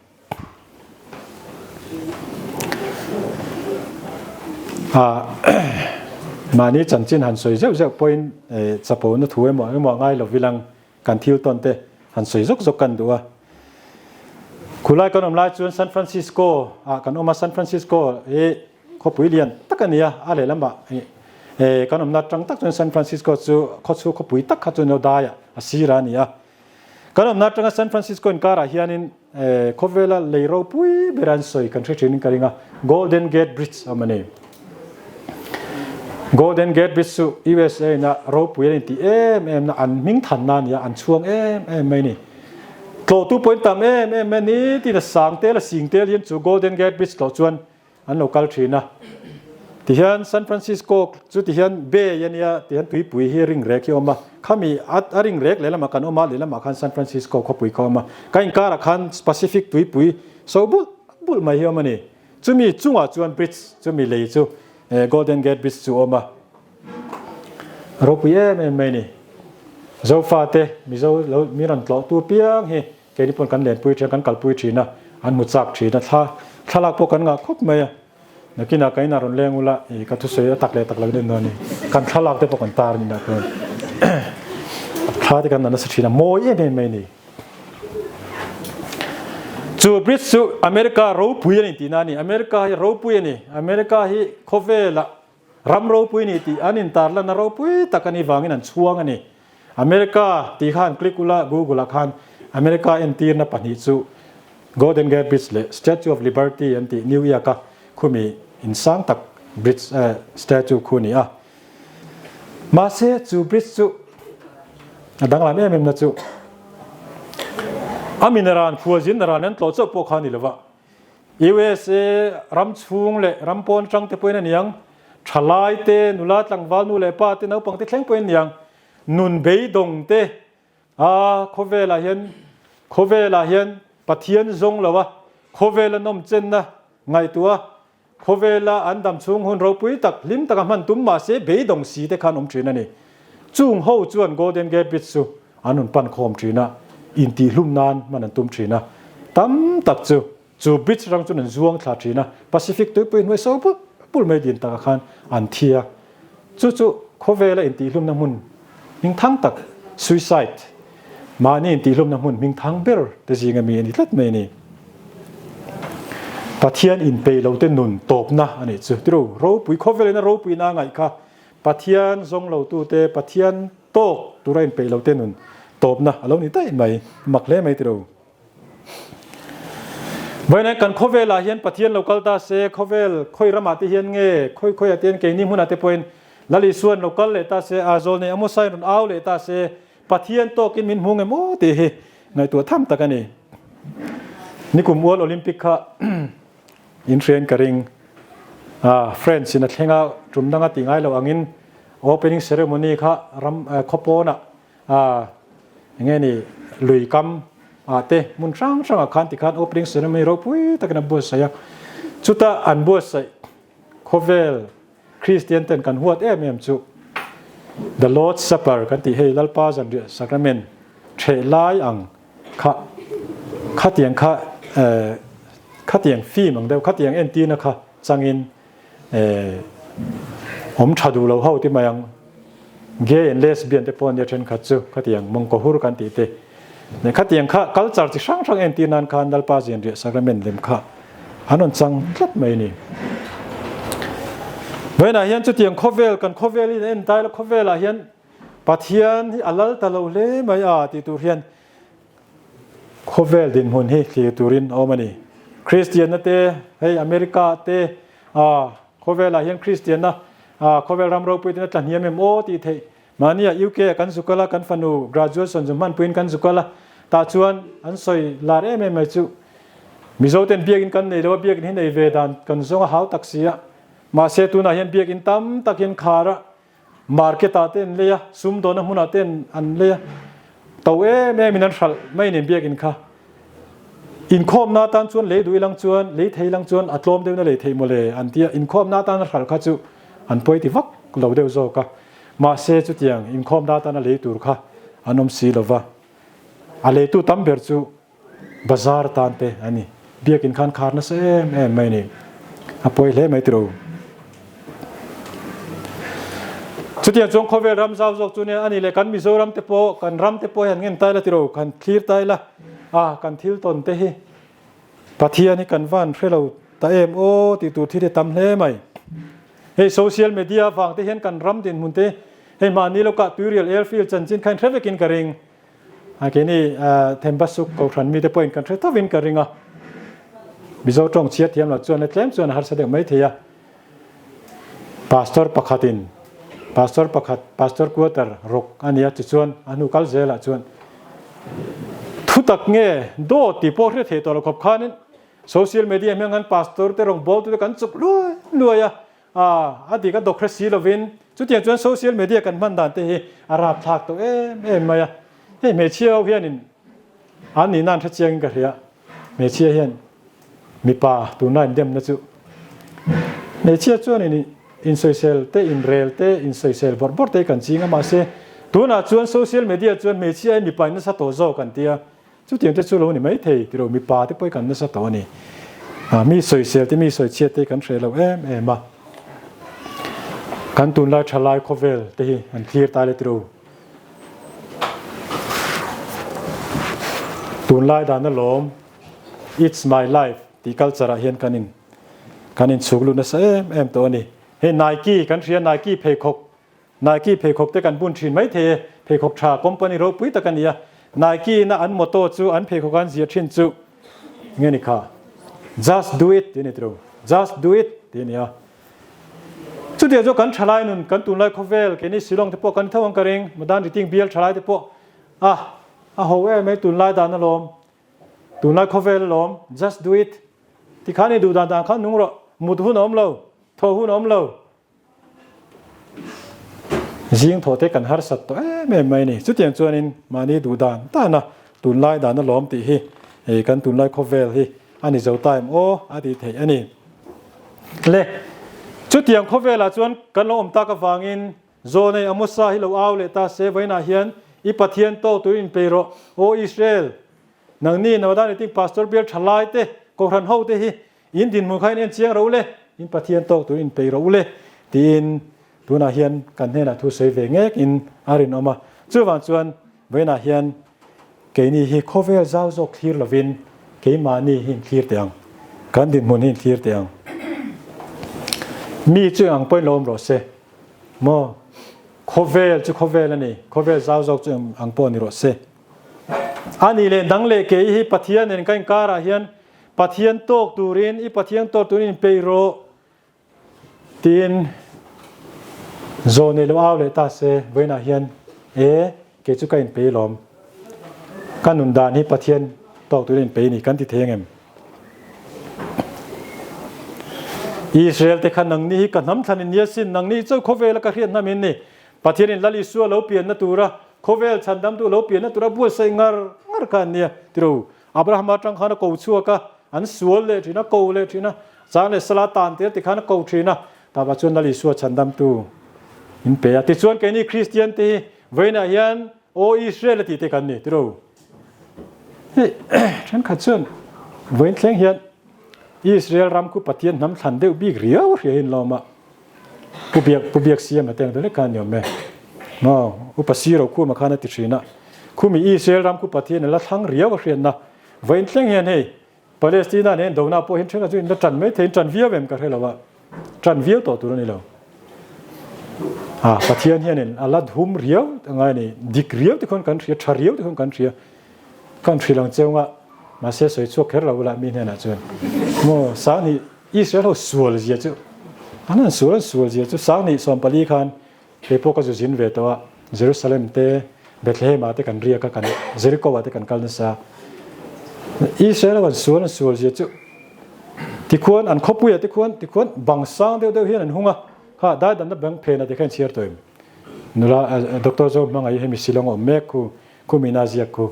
A, mahni chanchin han sawi zeuh zeuh pawhin, eh, chapona thu emaw emaw ngai lo vilang, kan thil tawnte han sawi zawk zawk kan duh a. Khulai kan awm lai chuan San Francisco ah kan awm a, San Francisco hi khawpui lian tak a ni a, a lehlamah, eh, kan awmna aṭang tak chuan San Francisco chu khaw chhuk khawpui tak kha chuan lo dai a, a sira a ni a. Kan awmna aṭanga San Francisco inkarah hianin, eh, khawvela lei ropui bera an sawi kan hre ṭhin in ka ring a, Golden Gate Bridge a awm a ni. Golden Gate Bridge chu U S A-in a ropui an inti em em na, an hmingthanna a ni a, an chhuang em em mai ni. Tlawhtu pawhin tam em em mai ni, tina sangtel a singtel hian chu Golden Gate Bridge tlawh chuan an lo kal ṭhin a. Tihian San Francisco chu tihian bay a nia, tihian tuipui hi ring rek hi a awm a. Khami a, a ring rek lehlamah kan awm a, lehlamah khan San Francisco khawpui kha a awm a. Ka inkarah khan Pacific tuipui so bulh bulh mai hi a awm a ni. Chumi chungah chuan bridge, chumi lei chu, eh, Golden Gate Bridge chu a awm a. Ropui em em mai ni. Zofate, Mizo lo, mi rawn tlawhtu apiang hi keini pawn kan lenpui ṭhin, kan kalpui ṭhin a, an hmu chak ṭhin a, thla, thlalak pawh kan ngah khawp mai a. Nakina ka inah rawn leng ula, i, ka thusawi a tak leh tak lo den dawn ni. Kan thlalak te pawh kan tar ni na pawn. Thla te kan na nasa ṭhin a, mawi em em mai ni. Chu bridge chu America ropui a ni tihna a ni. America hi ropui a ni. America hi khawvela ram ropui ni tih an intarlanna ropui tak a ni vangin an chhuang a ni. America ti khan click ula, Google ah khan America entirna pahni chu Golden Gate Bridge leh Statue of Liberty an ti New York a khumi insâng tak bridge, statue khu ni a. Mase chu bridge chu a danglam em em na chu, a min a ran, khuazin a ran an tlawh chau pawh kha ni lo va. U S A ram chhung leh ram pawn changte pawh in a niang, thalaite, nula tlangval nu leh pate, naupangte thleng pawh in niang, nun beidongte, a, khawvel ah hian, khawvel ah hian Pathian zong lo a, khawvel a nawmchenna ngaitua a, khawvel a an dam chhung hun ropui tak, hlim tak a hman tum mah se, beidong si te khan awm ṭhin a ni. Chung ho chuan Golden Gate Bridge chu an hun pan khawm ṭhin a, intihhlumna'n man an tum ṭhin a. Tam tak chu, chu bridge rang chun an zuang thla ṭhin a, Pacific tuipui hnuai so bul bul mai din tak ah khan an thi a. Chu chu khawvel a intihhlumna hmun hmingthang tak, suicide, mahni intihhlumna hmun hmingthang ber te zinga mi a ni tlat mai ni. Pathian inpeilo te nun tawpna a nih chu. Tiro, ropui, khawvel in a ropuina a ngaih kha, Pathian zong lo tute, Pathian tawk tura inpeilo te nun tawpna a lo ni daih mai, mak hle mai tiro. Vawiin kan khawvel ah hian Pathian lo kal ta se, khawvel khawi ram ah te hian nge, khawi khawi ah te hian keini hmun ah te pawhin Lal Isuan lo kal leh ta se, a zawlnei Amosa in rawn au leh ta se, Pathian tawk in min hmu nge maw tih hi ngaihtuah tham tak a ni. Nikum World Olympic kha in hriat ka ring, a, France in a thlenga tum dang a ti ngai lo angin opening ceremony kha ram, eh, khawpawn ah, a, enge ni, lui kam, a, te hmun hrang hrang ah khan ti khan opening ceremony ropui takin a buatsaih a. Chuta an buatsaih khawvel Christian ten kan huat em em chu The Lord's Supper kan ti, hei Lalpa zanriah sacrament ṭheh lai ang kha, khatiang kha, eh, khatiang fim ang deuh, khatiang entirna kha changin, eh, awm ṭha duh lo ho ti mai ang, gay and lesbian te pawh nia ṭhenkhat chu khatiang mawngkawhur kan tih te, khatiang kha culture chi hrang hrang entir nan khan Lalpa zanriah sacrament lem kha an rawn chang tlat mai ni. Vawiin ah hian chutiang khawvel, kan khawvel in en tai la, khawvel ah hian Pathian hi a lal ta lo hle mai a tih tur hian khawvel dinhmun hi thlir turin a awm a ni. Christian-na te, hei America te, a, khawvel ah hian Christian-na, a, khawvel ram ropui ten a tla hniam em aw tih theih. Mahni ah U K ah kan zu kal a, kan fanu graduation zu hman puiin kan zu kal a, tah chuan an sawi lar em em mai chu, Mizo ten biak in kan nei lo a, biak in hi nei ve dan kan zawng a hau tak si a. Mahse, tunah hian biak in tam tak hian khar a, market ah te an lei a, sumdawnna hmunah te an lei a, to em em in an hralh mai ni biak in kha. Inkhawmna tan chuan lei duh lang chuan, lei thei lang chuan a tlawm deuh na lei thei maw le an tia, inkhawmna tan a hralh kha chu an pawi ti vak lo deuh zawk a. Mahse, chutiang inkhawmna tan a lei tur kha an awm si lo va. A leitu tam ber chu bazar tan te a ni. Biak in khan khar nasa em em mai ni. A pawi hle mai tiro. Chutiang chuan khawvel ram zau zawk chu nia a ni leh kan Mizoram te pawh, kan ram te pawh hian ngen tai la tiro, kan thlir tai la. A, kan thil tawn te hi Pathian hi kan van hre lo ta em aw tih tur thil hi tam hle mai. Hei social media vang te hian kan ram dinhmun te, hei mahni lo kah Tuirial airfield chanchin kha in hre vekin ka ring. A, keini, a, Themba Suk Kohhran mite pawhin kan hre thovin ka ring a. Mizo ṭawng chiat thiam lo chuan le tlem chuan a harsa deuh mai thei a. Pastor pakhatin, pastor pakhat, pastor quarter ruk a nia, chu chuan a hnu kal zelah chuan thutak nge dawt tih pawh hre thei tawh lo khawp khanin social media hming han pastor te rawngbawltute kan chuk luai luai a, a, a dik a dawk hre si lovin, chutiang chuan social media kan hman dan te hi a rapthlak tawh em em mai a. Hei hmeichhia ho hianin an nihna an hre chiangin ka hria. Hmeichhia hian mipa tunlai in demna chu, hmeichhia chuan in, insawisel te, inrel te, insawisel bawrh bawrh te kan ching a, mahse, tunah chuan social media chuan hmeichhia hi mipa in nasa tawh zawk kan ti a. Chutiang te chu lo ni mai thei tiro, mipa te pawh hi kan nasa tawh a ni. A, mi sawisel te, mi sawichhiat te kan hre lo em em a. Kan tunlai ṭhalai khawvel te hi an thlir ta le tiro. Tunlai dan alawm, it's my life tih culture ah hian kan in, kan inchhuk lut nasa em em tawh a ni. Hei Nike kan hria, Nike pheikhawk, Nike pheikhawkte kan bun thin mai thei e, pheikhawk tha company ropui tak a ni a. Nike in a an motto chu, an pheikhawk an zia thin chu, nge ni kha, Just do it ti ni tru. Just do it ti ni a. Chutia chu kan thalai nun, kan tunlai khawvel, keini Shillong te pawh kan tho ang ka ring, Madan Riting bial thalaite pawh, a, a ho e mai tunlai dan a lawm, tunlai khawvel a lawm, just do it ti khan i duhdan dan khan nung rawh, mut hun a um lo, tho hun a um lo. Zing thawte kan harsat tawh em em mai ni. Chutiang chuan in mani duhdan tan a, tunlai dan a lawm tih hi, kan tunlai khawvel hi a ni zo ta em aw a ti thei a ni. Le, chutiang khawvel ah chuan kan lo awm tak avangin, Zawlnei Amosa hi lo au leh ta se, vawiinah hian i Pathian tawk turin inpei rawh, aw Israel. Nangni, Madan Riting pastor bial thalaite, kohhran hote hi in dinhmun kha in en chiang rawh u le, in Pathian tawk turin inpei rawh u le, tiin tunah hian kan hnenah thu sawi ve ngek in a rinawm a. Chuvang chuan vawiinah hian keini hi khawvel zau zawk thlir lovin, keimahni hi in thlir teh ang, kan dinhmun hi in thlir teh ang. Mi chu eng ang pawhin lo awm rawh se, maw? Khawvel chu khawvel a ni, khawvel zau zawk chu eng ang pawh ni rawh se. A ni leh nang leh kei hi Pathian nen ka inkarah hian, Pathian tawk turin, i Pathian tawk turin inpei rawh, tiin zawlnei lo au leh ta se, vawiinah hian, e, kei chu ka inpei lawm, ka nun dan hi Pathian tawk turin inpei ni kan ti thei ang em? Israelte kha, nangni hi ka hnam thlan in nia sin, nangni chau khawvela ka hriat hnam in ni. Pathianin Lal Isua lo pianna tura, khawvel chhandamtu lo pianna tura buatsai ngar ngar kha an nia, tiraw. Abrahama tang khan a ko chhuak a, an sual leh ṭhin a, ko leh ṭhin a, chang leh sala tan tel ti khan a ko ṭhin a, tava chuan Lal Isua chhandamtu in pe a. Tichuan keini Kristiante hi vawiinah hian, aw Israel a tite kan ni, tiraw. Hei, ṭhenkhat chuan vawiin thleng hian Israel ram khu Pathian hnam thlan deuh bik riau hria hi in lawm a. Pu Biak, Pu Biak Siam a teng deuh leh khan ni awm e. Maw, Upa Siro khuma khan a ti ṭhin a. Khumi Israel ram khu Pathian a la thlang riau a hriatna. Vawiin thleng hian hei, Palestina nen dona pawh hin ṭhenkhat chu in la ṭan mai thei, in ṭan viau em ka hre lo a. Ṭan viau tawh tur a ni lo. A, Pathian hianin a la hum riau a ngai ni, dik riau te khawn kan hria, ṭha riau te khawn kan hria. Kan hrilh ang che ung a, mahse, sawi chhuak kher lo ula mi hnenah chuan. Maw, sanghnih Israel ho sual zia chu, an han sual, an sual zia chu, sanghnih sawmpali khan kei pawh ka zu zin ve tawh a, Jerusalem te, Bethlehem ah te kan riak a, kan, Jericho ah te kan kal nasa. Israel ho an sual, an sual zia chu, tikhuan an khawpui ah tikhuan, tikhuan bang sang deuh deuh hian an hung a, kha daidanna bang phen a ti kha in chhiar tawh em? Nula, a, Doctor John Hmangaih hemi Shillong a awm mek khu, khumi na ziak khu.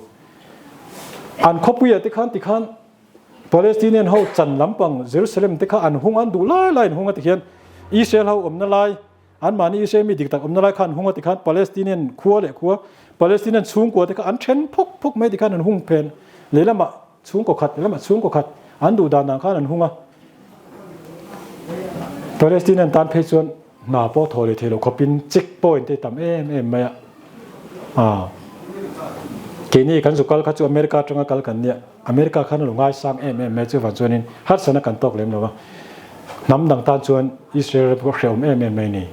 An khawpui ah te khan, ti khan, Palestinian ho chan lampang Jerusalem te kha an hung, an duh lai lai an hung a ti khian, Israel ho awmna lai, anmahni Israel mi dik tak awmna lai kha an hung a ti khan, Palestinian khua leh khua, Palestinian chhungkua te kha an ṭhen phawk phawk mai ti khan an hung phen. Lehlamah chhungkaw khat, lehlamah chhungkaw khat, an duh dan dan khan an hung a. Palestinian tan phei chuan hna pawh thaw leh theilo khawpin check point te tam em em mai a. A, keini kan zu kal kha chu America aṭanga kal kan nia. America khan a lo ngaisang em em mai, chuvang chuanin harsatna kan tawk lem lo a. Hnam dang tan chuan Israel pawh hreawm em em mai ni.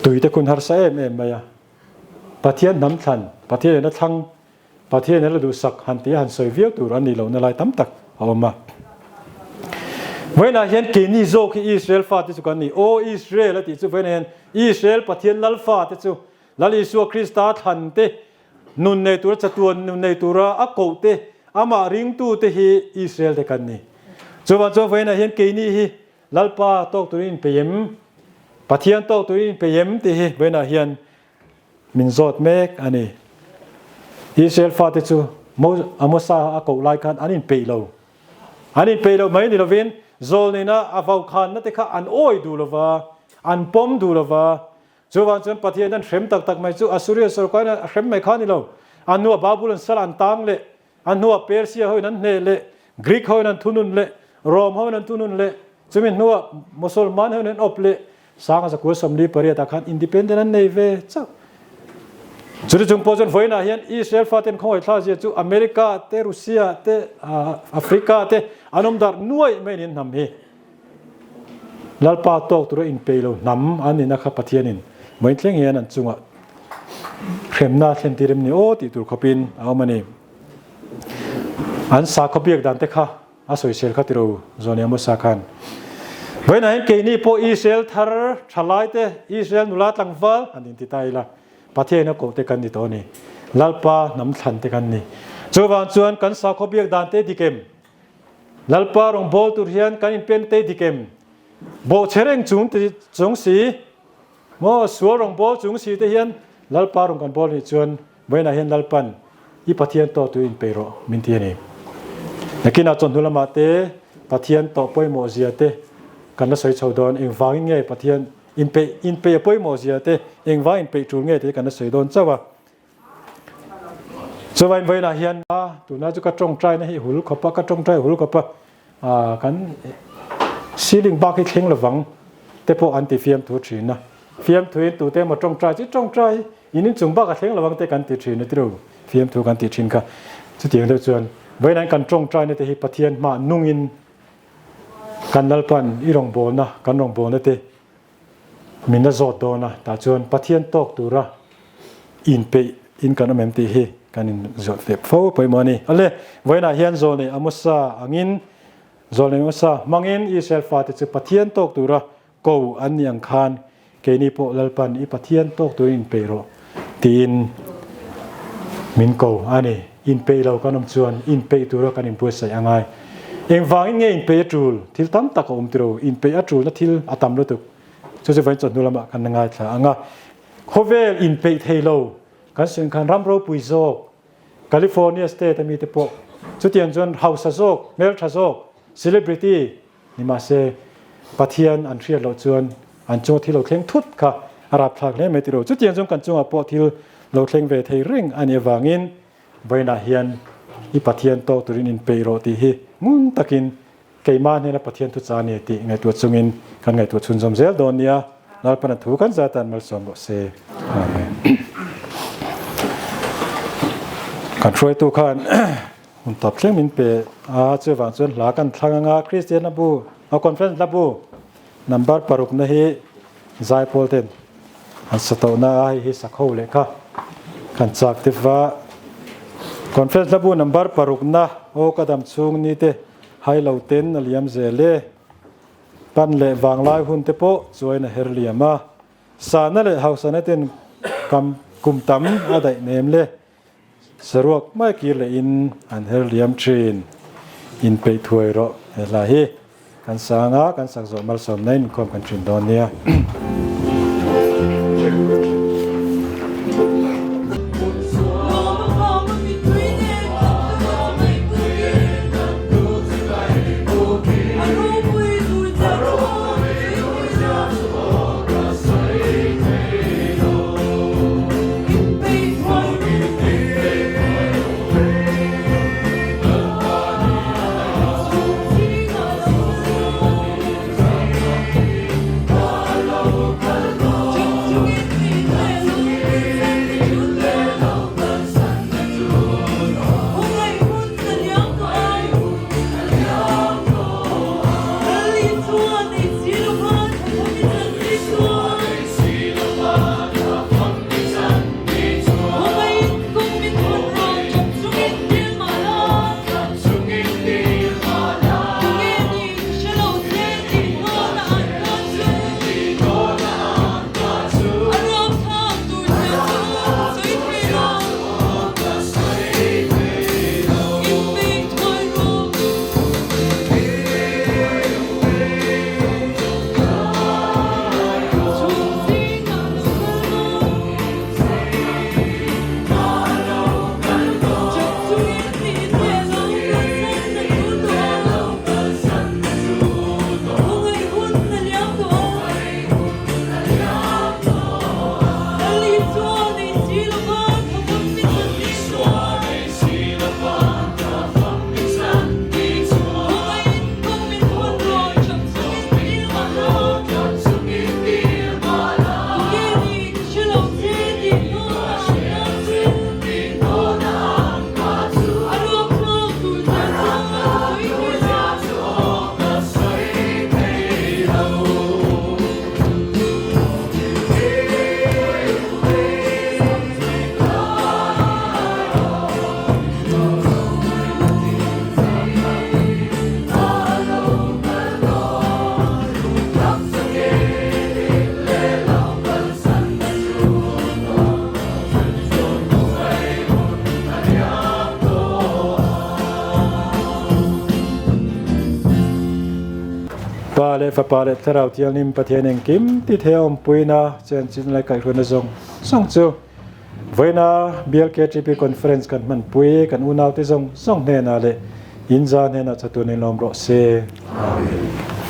Tui te khun harsa em em mai a. Pathian hnam thlan, Pathian in a thlang, Pathian in a la duhsak han ti a han sawi viau tur an nih lohna lai tam tak a awm a. Vawiinah hian keini zawk hi Israel fate chu kan ni. Aw Israel a tih chu vawiinah hian Israel Pathian Lal fate chu, Lal Isua Krista thlante, nun nei tura, chatuan nun nei tura a koh te, amah ringtute hi Israel te kan ni. Chuvang chuan vawiinah hian keini hi Lalpa tawk turin inpei em, Pathian tawk turin inpei em tih hi vawiinah hian min zawt mek a ni. Israel fate chu Mo-, Amosa a koh lai khan an inpeih lo. An inpeih lo mai ni lovin, zawlneina a vau khannate kha an awi duh lova, an pawm duh lova. Chuvang chuan Pathian an hrem tak tak mai chu Assyria sorkarin a hrem mai kha ni lo. An hnuah Babylon sal an tang leh, an hnuah Persia hoin an hneh leh, Greek hoin an thunun leh, Rome hoin an thunun leh, chumi hnuah Musulman hoin an awp leh, sanga zakua sawmli pariat ah khan independent an nei ve chauh. Chuti chung pawh chuan vawiinah hian Israel faten khawngaih thla zia chu America te, Russia te, a, Africa te an awm dar nuai mai nin hnam hi. Lalpa tawk tur ah inpeilo hnam an nina kha Pathian in vawi thleng hian an chung ah hremna thlen tir em ni aw tih tur khawp in a um a ni. An sakhaw biak dan te kha a sawisel kha tiro, John Amos a khan. Vawiin ah hin keini pawh Israel thar ṭhalaite, Israel nula tlangval an inti ta ila, Pathian a kote kan ni tawh a ni. Lalpa hnam thlante kan ni. Chuvang chuan kan sakhaw biak dan te dik em? Lalpa rawngbawl tur hian kan inpêkna te dik em? Bawhchhe reng chung ti, chung si, maw, sual rawngbawl chung si te hian Lalpa rawng kan bawl ni chuan, vawiin ah hian Lalpan, "I Pathian tawk tur inpeih rawh," min ti a ni. Nakinah chawhnu lamah te, Pathian tawh pawimawh zia te kan la sawi chho dawn, engvangin nge Pathian inpeih, inpeih a pawimawh zia te, engvang inpeih tul nge te kan la sawi dawn chauh a. Chuvangin vawiin ah hian a, tuna chu ka ṭawngṭaina hi hul khawp a, ka ṭawngṭai hul khawp a, a, kan ceiling bak hi thleng lovang te pawh an ti fiamthu ṭhin a. Fiamthu in tute emaw ṭawngṭai chu ṭawngṭai, in, in chung bak a thleng lovang te kan ti ṭhin a tiro, fiamthu kan ti ṭhin kha. Chutiang deuh chuan vawiin ah kan ṭawngṭaina te hi Pathian hma nungin kan Lalpan i rawngbawlna, kan rawngbawlna te min la zawt dawn a, tah chuan Pathian tawk tura inpeih in kan awm em tih hi kan inzawt ve fo pawimawh a ni. Awle, vawiin ah hian zawlnei Amosa angin, zawlnei Amosa hmangin Israel fate chu Pathian tawk tura ko an ni ang khan, keini pawh Lalpan, "I Pathian tawk turin inpeih rawh," tiin min ko a ni. Inpeih lo kan awm chuan inpeih tura kan inbuatsaih a ngai. Engvangin nge inpeih a tul? Thil tam tak a awm tiro, inpeih a tulna thil a tam lutuk. Chu chu vawiin chawhnu lamah kan ngaithla ang a. Khawvel inpeih thei lo, kan sin khan ram ropui zawk, California state a mite pawh, chutiang chuan hausa zawk, hmelṭha zawk, celebrity, nimahse, Pathian an hriat loh chuan an chunga thil lo thleng thut kha a rapthlak hle mai tiro. Chutiang chuan kan chungah pawh thil lo thleng ve thei reng a nih avangin, vawiin ah hian, "I Pathian tawk turin inpeih rawh," tih hi ngun takin keima hnena Pathian thuchah a ni tih ngaihtuah chungin kan ngaihtuah chhunzawm zel dawn nia. Lalpan a thu kan za tan malsawm rawh se. Amen. Kan hruaitu khan hun tawp thleng min pe a, chuvang chuan hla kan thlang anga, Christian Hlabu, a, Conference Hlabu number parukna hi zaipawl ten an sa tawhna a, hei hi sakho leh kha kan chak ti va. Conference Hlabu number parukna, Aw Ka Dam Chhung Ni te, Hai Lo Ten, a liam zel e. Pan leh vanglai hun te pawh chuain a her liam a. Sana leh hausana ten kam, kum tam a daih nem le, saruak mai kir leh in an her liam ṭhin. Inpeih thuai rawh, he hla hi kan sa anga, kan sak zawh malsawmna in khawm kan ṭhin dawn nia. Pa leh Fapa leh Thlarau Thianghlim Pathian in kim ti thei umpuina, chanchin le kaihruaina zong zong chu, vaina B L K T P conference kan hman pui kan unaute zong zong hnena leh inza hnena chatuan in lawm rawh se. Amen.